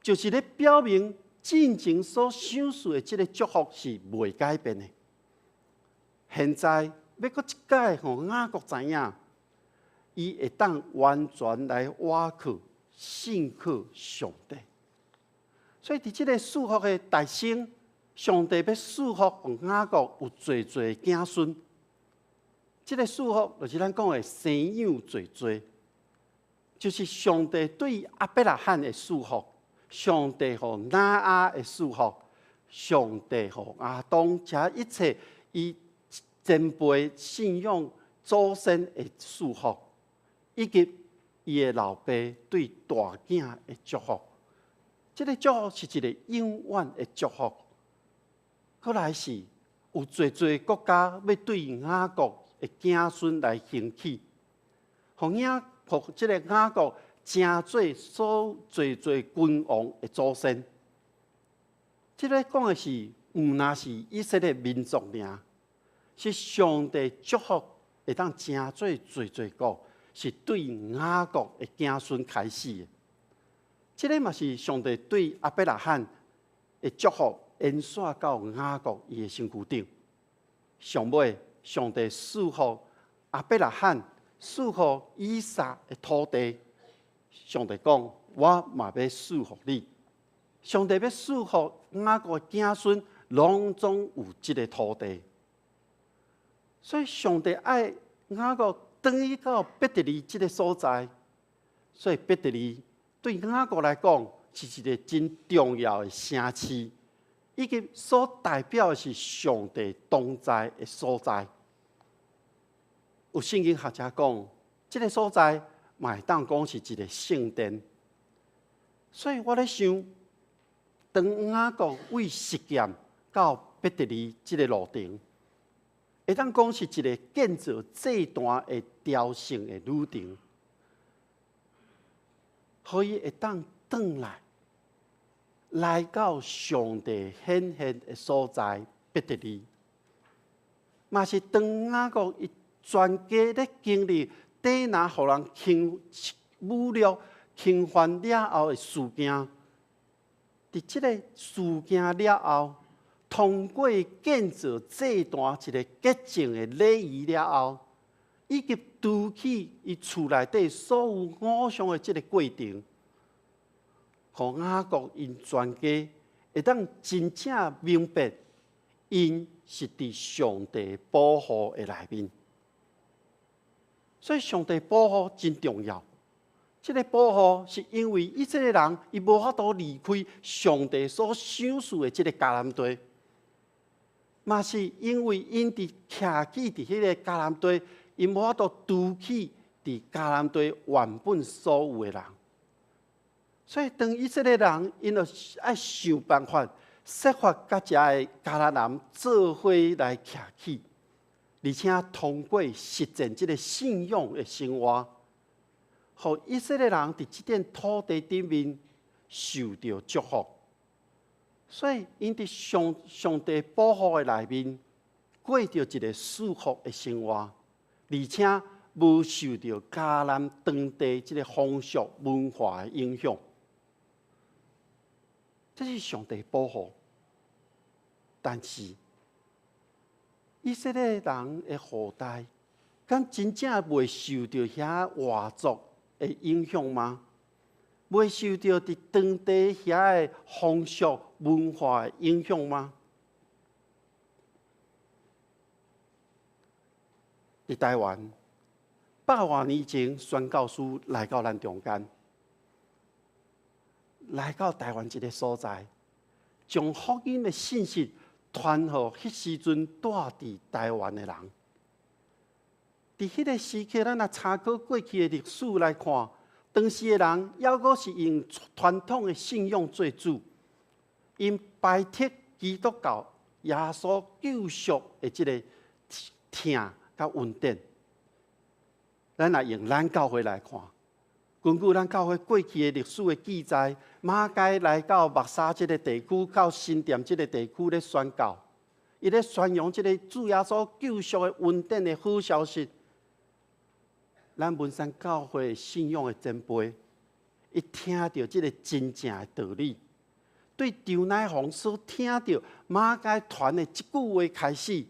就是咧表明進前所賞賜的這个祝福是袂改變的。現在欲閣一擺予雅各知影，伊會當完全來倚靠、信靠上帝。所以佇這个賜福的誕生，上帝欲賜福予雅各有濟濟子孫。這个賜福就是咱講的生養濟濟，就是上帝對亞伯拉罕的賜福，上帝予挪亞的賜福，上帝予亞當這一切伊前輩信仰祖先的賜福，以及伊的老爸對大囝的祝福。這个祝福是一个永遠的祝福。閣來是有濟濟國家欲對雅各的子孫來興起，予雅予這个雅各成做所濟濟君王的祖先。這个講的是，毋但是以色列民族爾，是上帝祝福會當成做濟濟國，是對雅各的子孫開始的。這个嘛是上帝對亞伯拉罕的祝福延續到雅各伊的身軀頂。上尾，上帝賜予亞伯拉罕、賜予以撒的土地，上帝講：我嘛欲賜予你。上帝欲賜予雅各的子孫，攏總有這个土地。所以上帝愛雅各轉去到伯特利這个所在，所以伯特利對雅各來講是一个真重要的城市，以及所代表的是上帝同在的所在。有圣经学者讲，這个所在嘛會當講是一个聖殿。所以我咧想，當雅各為示劍到伯特利這个路程，會當講是一个建造祭壇的朝聖的旅程，予伊會當轉來，來到上帝顯現的所在伯特利，嘛是當雅各伊全家咧經歷底拿予人輕侮辱、輕犯了後的事件，佇這个事件了後，通過建造祭壇一个潔淨的禮儀了後，以及除去伊厝內底所有偶像的這个過程，予雅各𪜶全家會當真正明白，𪜶是佇上帝保護的內面。所以上帝保護真重要。這个保護是因為以色列人伊無法度離開上帝所賞賜的這个迦南地，嘛是因為𪜶佇徛起佇彼个迦南地，𪜶無法度除去佇迦南地原本所有的人。所以當以色列人𪜶就愛想辦法，設法佮遮个迦南人做伙來徛起，而且通過實踐這个信仰的生活，予以色列人佇這片土地頂面受著祝福。所以，𪜶佇上帝保護的內面，過著一个舒服的生活，而且無受著迦南當地這个風俗文化的影響。這是上帝保護。但是，以色列人的後代，敢真正袂受著遐外族的影響嗎？袂受著佇當地遐的風俗文化的影響嗎？佇台灣，百外年前，宣教師來到咱中間，來到台灣這个所在，將福音的信息傳予彼時陣住佇台灣的人。佇彼个時刻，咱若參考過去的歷史來看，當時的人猶閣是用傳統的信仰做主，𪜶排斥基督教耶穌救贖的這个疼佮恩典。咱若用咱教會來看，根據咱教會過去的歷史的記載，馬偕來到木柵這个地區，到新店這个地區咧宣教，伊咧宣揚這个主耶穌救贖的恩典的好消息。咱文山教會信仰的前輩，伊聽著這个真正的道理，對張乃宏所聽著馬偕傳的這句話開始，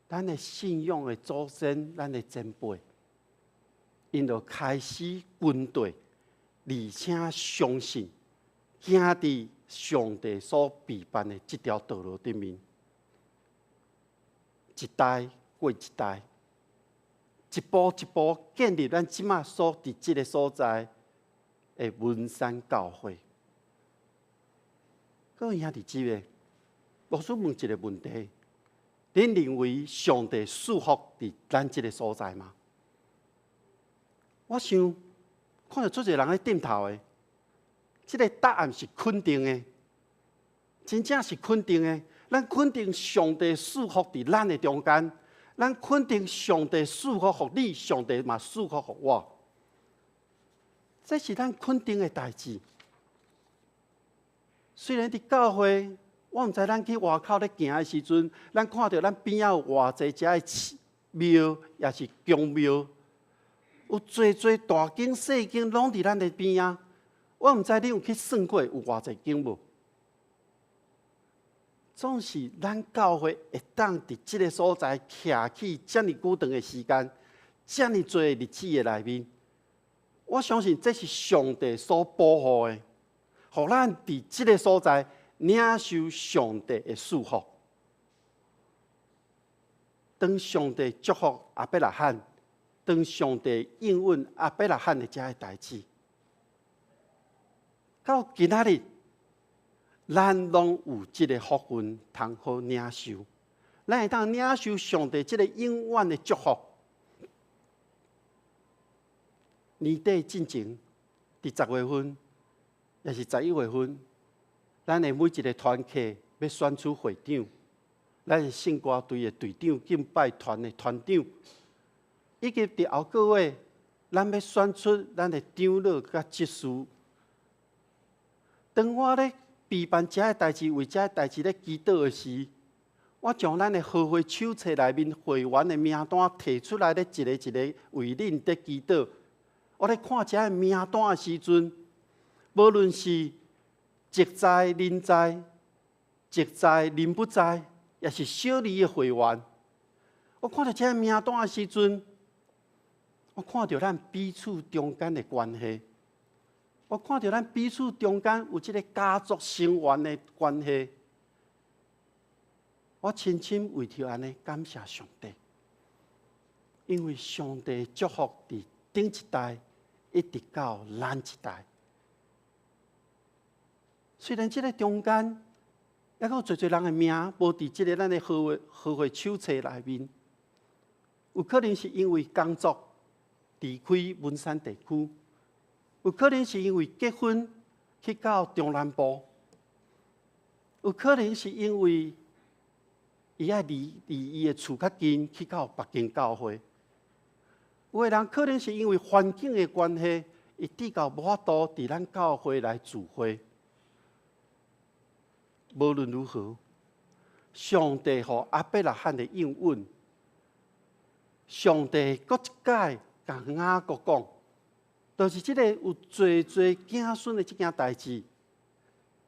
咱的信仰的祖先，咱的前輩，𪜶就開始跟隨，而且相信，行佇上帝所備辦的這條道路頂面，一代過一代，一步一步建立咱這馬所佇這个所在的文山教會。各位兄弟姊妹，牧師問一个問題：恁認為上帝賜福佇咱這个所在嗎？我想看著足濟人咧點頭的，這个答案是肯定的，真正是肯定的。咱肯定上帝賜福佇咱的中間，咱肯定上帝賜福予你，上帝嘛賜福予我，這是咱肯定的代誌。雖然佇教會，我毋知咱去外口咧行的時陣，咱看著咱邊仔有偌濟遮的廟，抑是宮廟，有濟濟大間細間，攏佇咱的邊仔。我毋知你有去算過有偌濟間無？總是咱教會會當佇這个所在徛起遮爾久長的時間，遮爾濟日子的內面，我相信這是上帝所保護的，予咱佇這个所在領受上帝的祝福。當上帝祝福亞伯拉罕，當上帝應允亞伯拉罕的這个代誌，到今仔日，咱攏有這个福分通好領受，咱會當領受上帝這个永遠的祝福。年底進前，佇10月份，抑是11月份，咱的每一个團契欲選出會長，咱的聖歌隊的隊長、敬拜團的團長，以及佇後個月，咱欲選出咱的長老佮執事。當我咧備辦這个代誌，為這个代誌咧祈禱的時，我將咱的和會手冊內面會員的名單提出來咧，一个一个為恁咧祈禱。我咧看這个名單的時陣，無論是職在、人在、職在、人不在，抑是小禮的會員，我看著這个名單的時陣，我看著咱彼此中間的關係，我看著咱彼此中間有這个家族成員的關係，我深深為著按呢感謝上帝，因為上帝祝福佇頂一代一直到咱這代。雖然這个中間猶閣有濟濟人的名無佇這个咱的和會手冊內面，有可能是因為工作離開文山地區，有可能是因為結婚去到中南部，有可能是因為伊愛離伊的厝較近，去到別間教會。有的人可能是因為環境的關係，伊至到無法度佇咱教會來聚會。無論如何，上帝予亞伯拉罕的應允，上帝閣一擺共雅各講，就是這个有濟濟子孫的這件代誌，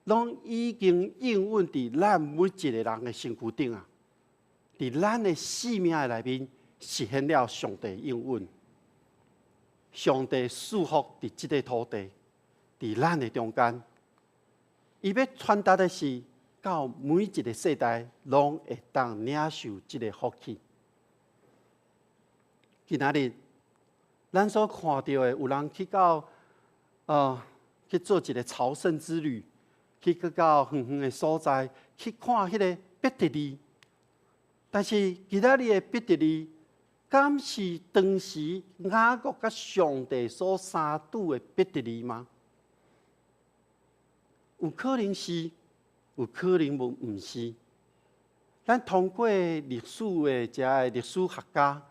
攏已經應允佇咱每一个人的身軀頂啊！佇咱的生命的內面實現了上帝應允。上帝賜福佇這个土地，佇咱的中間，伊欲傳達的是，到每一个世代攏會當領受這个福氣。今仔日，咱所看著的，有人去到，去做一个朝聖之旅，去到遠遠的所在，去看彼个伯特利。但是今仔日的伯特利，敢是當時雅各佮上帝所相拄的伯特利嗎？有可能是，有可能無毋是。咱通過歷史的這个歷史學家、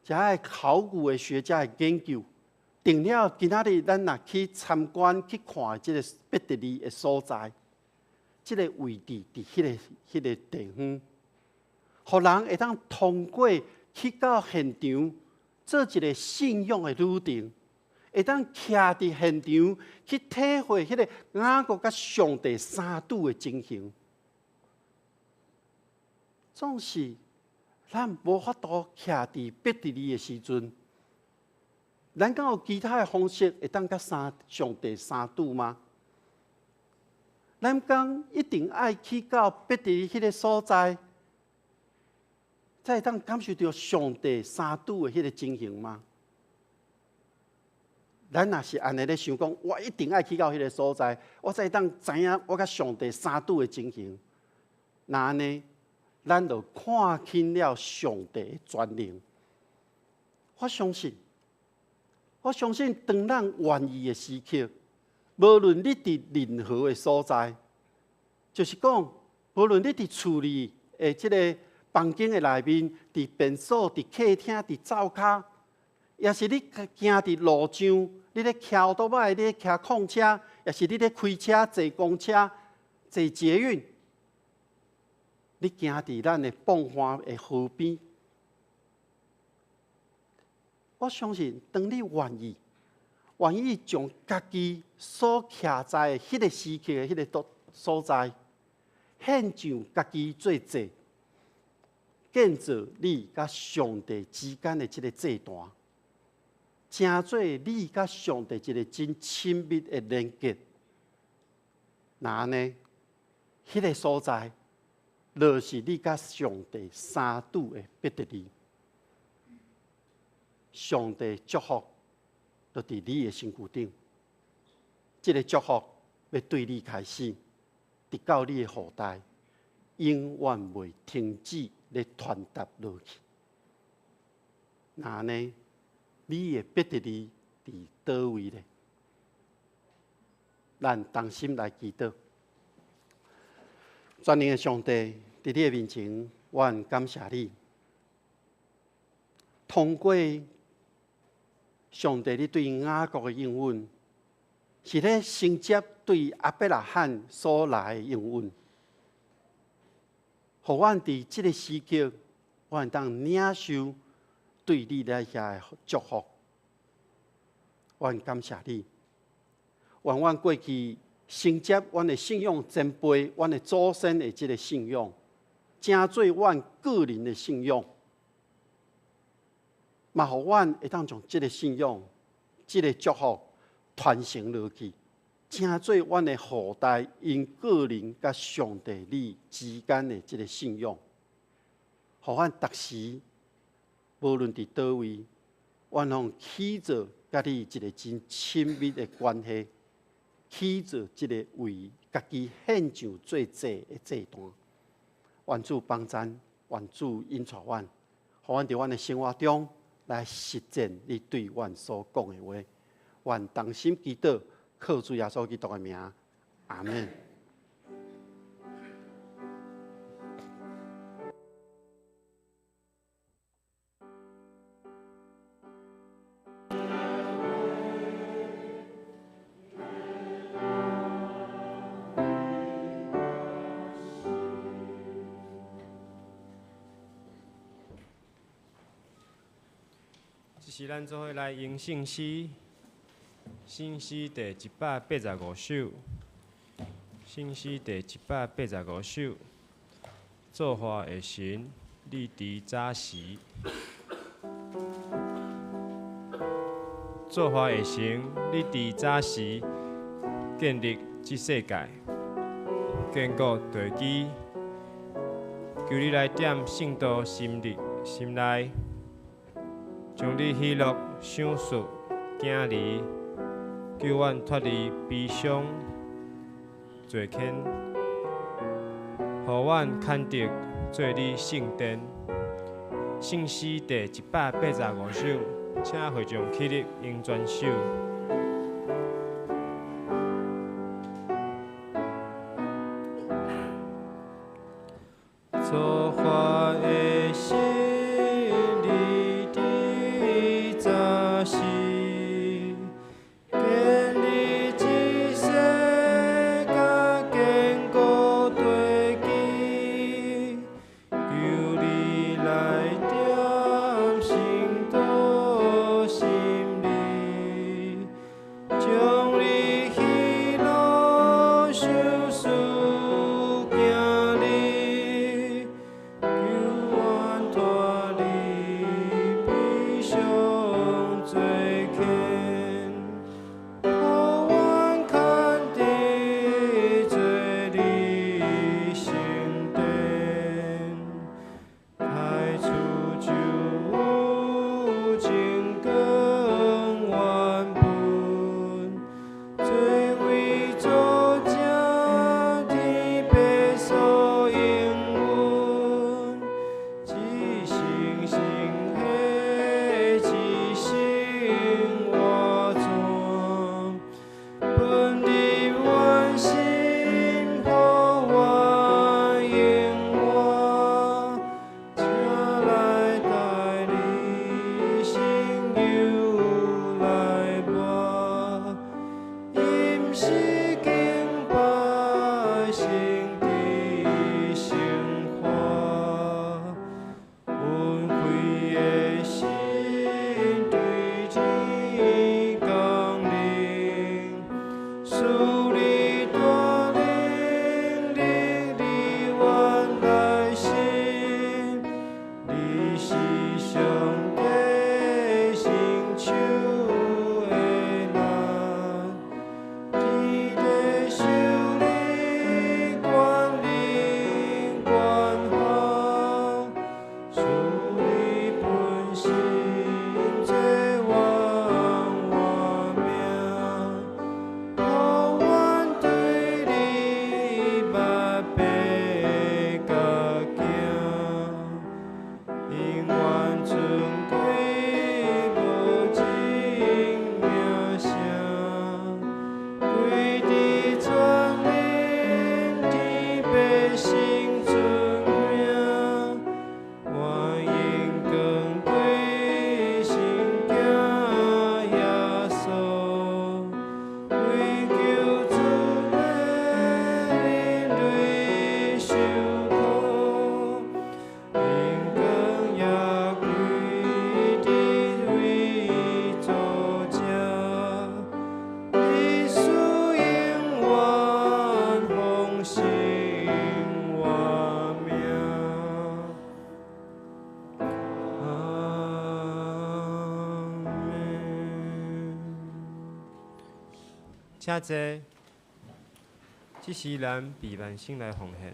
這个考古的學家的研究，定了今仔日咱若去參觀去看這个伯特利的所在，這个位置佇彼个地方，予人會當通過去到現場做一个信仰的旅程，會當徛佇現場去體會彼个雅各佮上帝相拄的情形。總是咱無法度徛佇伯特利的時陣，咱敢有其他的方式會當佮上帝相拄嗎？咱敢一定愛去到伯特利彼个所在，才會當感受著上帝相拄的彼个情形嗎？咱若是按呢咧想講，我一定愛去到彼个所在，我才會當知影我佮上帝相拄的情形。若按呢，咱就看輕了上帝的權能。我相信，我相信，當咱願意的時刻，無論你佇任何的所在，就是講，無論你佇厝裡的這个房間的內面，佇便所、佇客廳、佇灶跤，抑是你行佇路上，你咧騎歐多擺，你咧騎礦車，抑是你咧開車、坐公車、坐捷運，你行佇咱的放花的河邊，我相信，當你願意，願意將家己所徛在的彼个時刻的彼个所在，獻上家己做祭，建造你佮上帝之間的這个祭壇，成做你佮上帝一个真親密的連結。若按呢，彼个所在，就是你佮上帝相拄的伯特利。上帝祝福，就佇你的身軀頂。這个祝福欲對你開始，直到你的後代永遠袂停止咧傳達落去。若按呢，你的伯特利佇佗位咧？咱同心來祈禱。全能的上帝，佇你的面前，阮感謝你。通過上帝，你對雅各的應允，是咧承接對亞伯拉罕所來的應允，予阮佇這个時刻，阮會當領受對你來遐的祝福。阮感謝你，願阮過去承接阮的信仰前輩、阮的祖先的這个信仰，成做阮個人的信仰，嘛予阮會當將這个信仰、這个祝福傳承落去，成做阮的後代𪜶個人佮上帝你之間的這个信仰，予阮逐時無論佇佗位，阮攏起做佮你一个真親密的關係，起做這个為家己獻上做祭的祭壇。願主幫贊，願主引帶阮，予阮佇阮的生活中來實踐你對阮所講的話。願同心祈禱，靠主耶穌基督的名，阿們。這時咱做伙來吟聖詩，聖詩第185首，聖詩第185首，造化的神，你佇早時，造化的神，你佇早時建立這世界，堅固地基，求你來踮聖徒心裡心內，將你喜樂賞賜囝兒，救阮脫離悲傷罪愆，予阮堪得做你聖殿。聖詩第185首，請會眾起立詠全首。造化的神，你佇早時建立這世界，堅固地基，求你來踮聖徒心裡，請坐。這時咱備萬先來奉獻。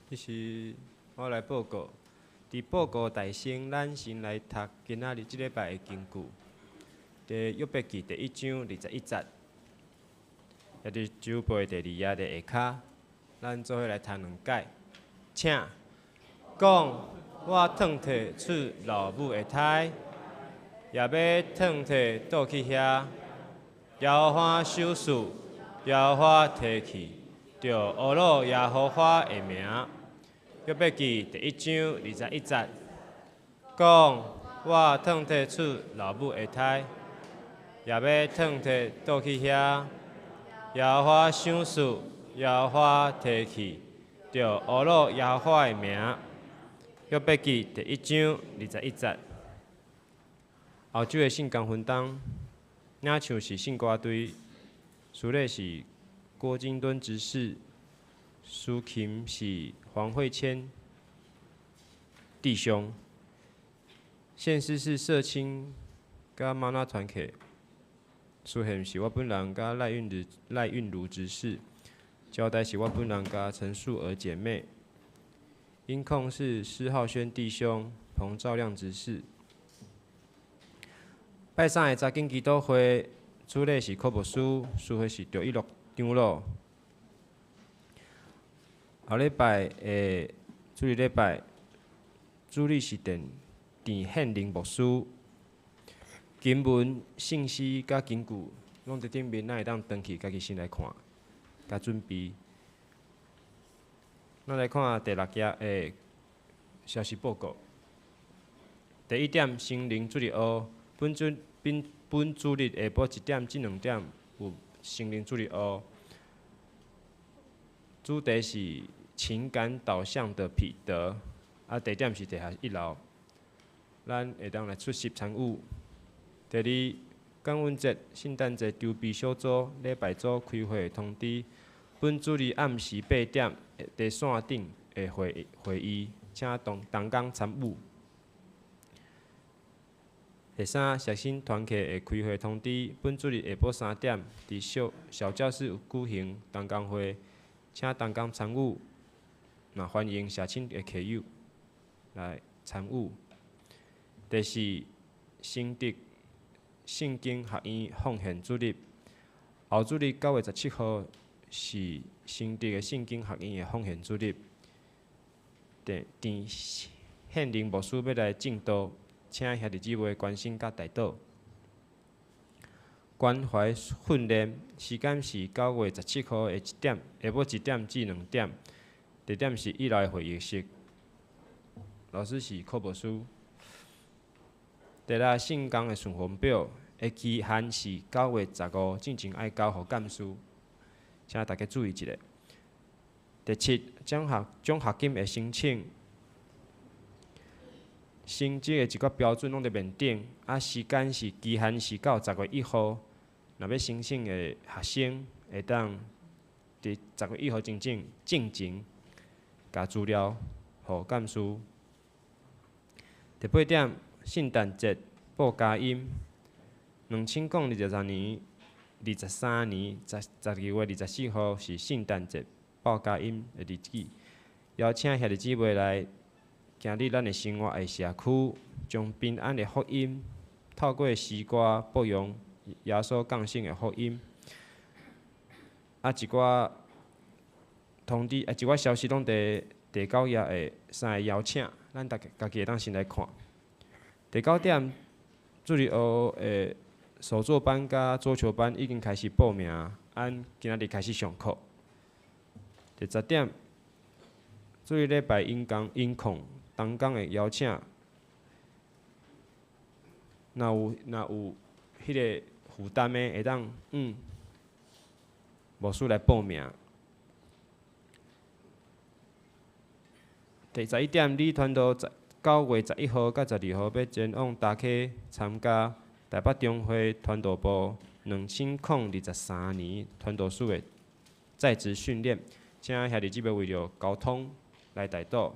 這是我來報告。佇報告大先，咱先來讀今仔日這禮拜的經句。佇約伯記第一章二十一節，也佇周報的第二頁的下跤，咱做伙來讀兩解。請講，我褪退出老母的胎，也欲褪退倒去遐。耶和華賞賜，耶和華提去，著呵咾耶和華的名。約伯記第一章二十一節，講我褪退出老母的胎，也欲褪退倒去遐。耶和華賞賜，耶和華提去，著呵咾耶和華的名。約伯記第一章二十一節。後週的聖工分擔，領唱是聖歌隊，司禮是郭金敦執事，司琴是黃慧謙弟兄，獻詩是社青佮嗎哪團契，司獻是我本人佮賴韻如執事，交代是我本人佮陳素娥姐妹，音控是施浩軒弟兄、彭兆亮執事。拜三的查經祈禱會，主禮是柯牧師，司會是趙一樂長老。後禮拜的主主日礼拜，主日是郑郑献玲牧师。经文、圣诗佮根据，拢伫顶面，咱会当转去家己先来看，佮准备。咱来看第六页的消息报告。第一点，成人主日学，本主日下晡1点至2点有成人主日学，主题是情感导向的彼得，啊，地点是地下一楼，咱会当来出席参与。第二，感恩节、圣诞节筹备小组礼拜组开会通知，本主日暗时8点伫线顶的会议，请同工参与。第三，学生团契的开会通知，本主日下晡3点伫小教室举行同工会，请同工参与。若欢迎社青的客友来参与。第四，新竹圣经学院奉献主日，后主日9月17号是新竹的圣经学院的奉献主日。郑郑献玲牧师欲来证道，请兄弟姊妹关心佮代祷。关怀训练时间是9月17号的1点，下晡1点至2点，地点是一楼的会议室。老师是柯牧师。第六，圣工的顺风表的期限是9月15，进前爱交予干事，请大家注意一下。第七，奖学金的申请，成绩的一个标准拢伫面顶，啊，时间是期限是到10月1号。若欲申请的学生，会当伫10月1号进前，共资料予干事。第八点，圣诞节报佳音，2023年12月24号是圣诞节报佳音的日子，邀请兄弟姊妹来今日咱的生活的社区，将平安的福音透过诗歌播扬耶稣降生的福音。啊，一寡通知，啊，一寡消息拢伫第九页的三个邀请，咱逐家家己会当先来看。第九点，主日学的手作班佮桌球班已经开始报名，按今仔日开始上课。第十点，主日礼拜音控同工的邀请，若有彼个负担的，会当牧师来报名。第十一点，李传道9月11号佮12号欲前往大溪参加台北中会传道部2023年传道士的在职训练，请兄弟姊妹为著交通来代祷，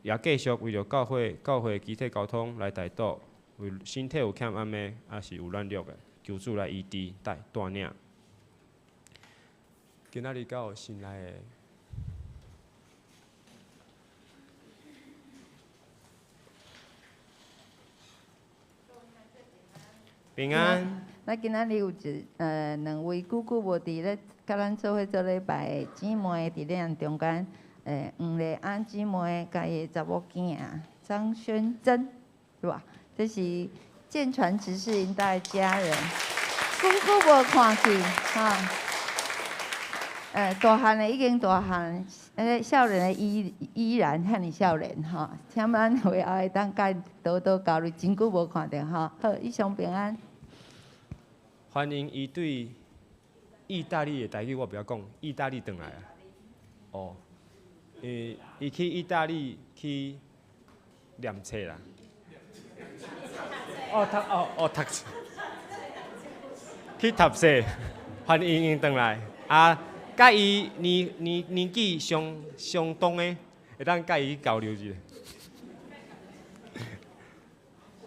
也继续为著教会集体交通来代祷，为身体有欠暗的，抑是有软弱的，求主来医治带领。今仔日敢有新来的？平安。咱今仔日有两位久久无伫咧，佮咱做伙做礼拜的姊妹伫咧咱中间，黄丽安姊妹佮伊的查某囝张宣珍，是吧？这是舰船执事𪜶兜的家人，久久无看见哈。大汉的已经大汉，少年的依然遐尔少年吼。请咱会后会当佮多多交流，真久无看著吼。好，以上平安。欢迎伊对意大利的台语我袂晓讲，意大利转来啊。哦，伊去意大利去念册啦。哦，读哦哦读册，去读册，欢迎𪜶转来啊！佮伊年纪相当的，会当佮伊交流一下。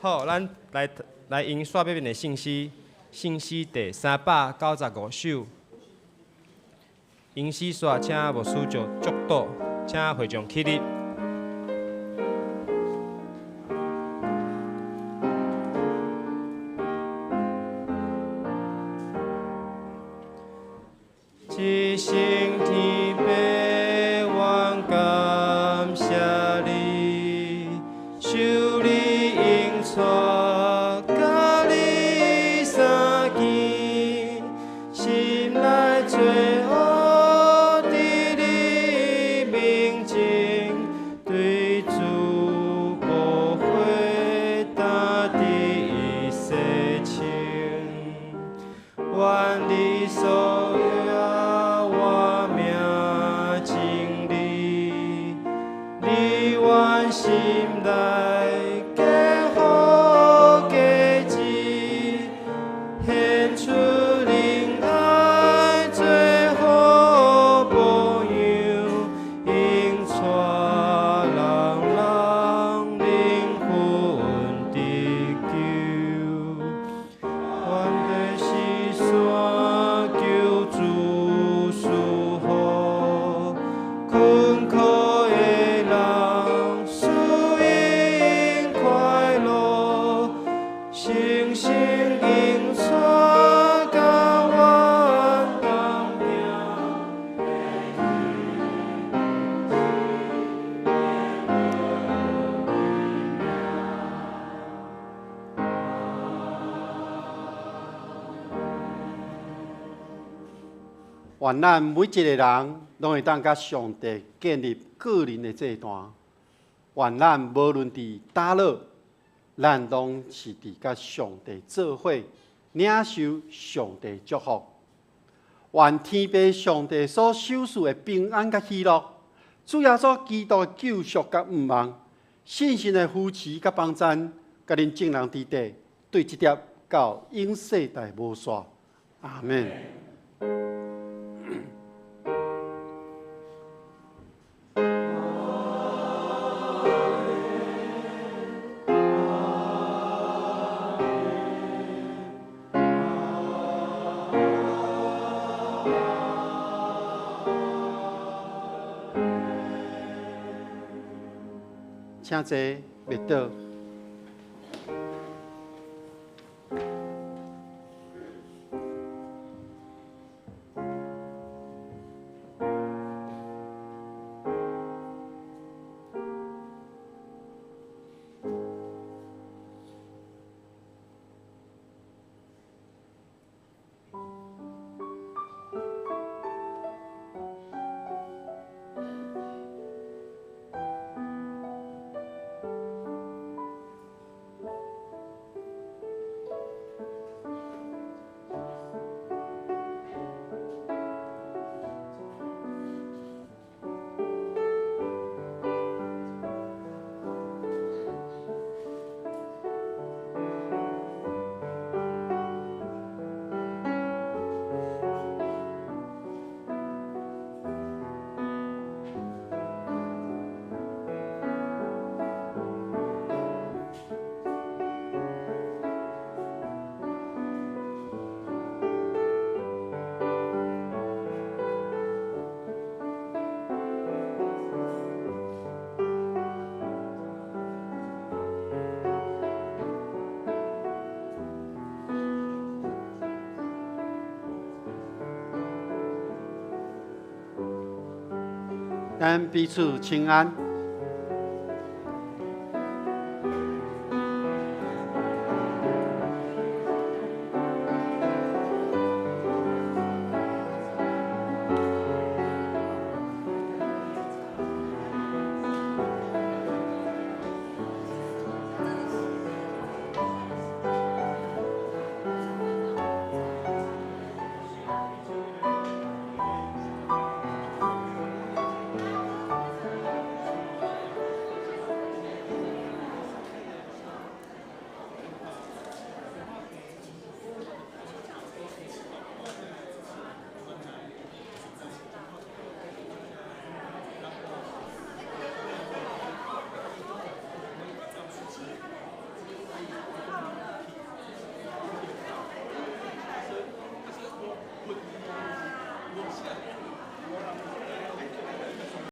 好，咱来用煞欲念的圣诗，圣诗第395首。吟诗煞，请牧师祝祷，请会众起立。一生天父，愿阮心內加好加志，顯出仁愛做好榜樣，引帶人人靈魂得救。阮的是山求主賜福，困苦的人使𪜶快樂，誠心引帶佮阮同行。願咱每一个人攏會當佮上帝建立個人的祭壇。願咱無論佇佗落，咱攏是佇佮上帝做伙，領受上帝祝福。願天父上帝所賞賜的平安佮喜樂，主耶穌基督的救贖佮盼望，聖神的扶持佮幫贊，佮恁眾人佇底，對這粒到永世代無煞。阿們。請坐，默禱。咱彼此請安。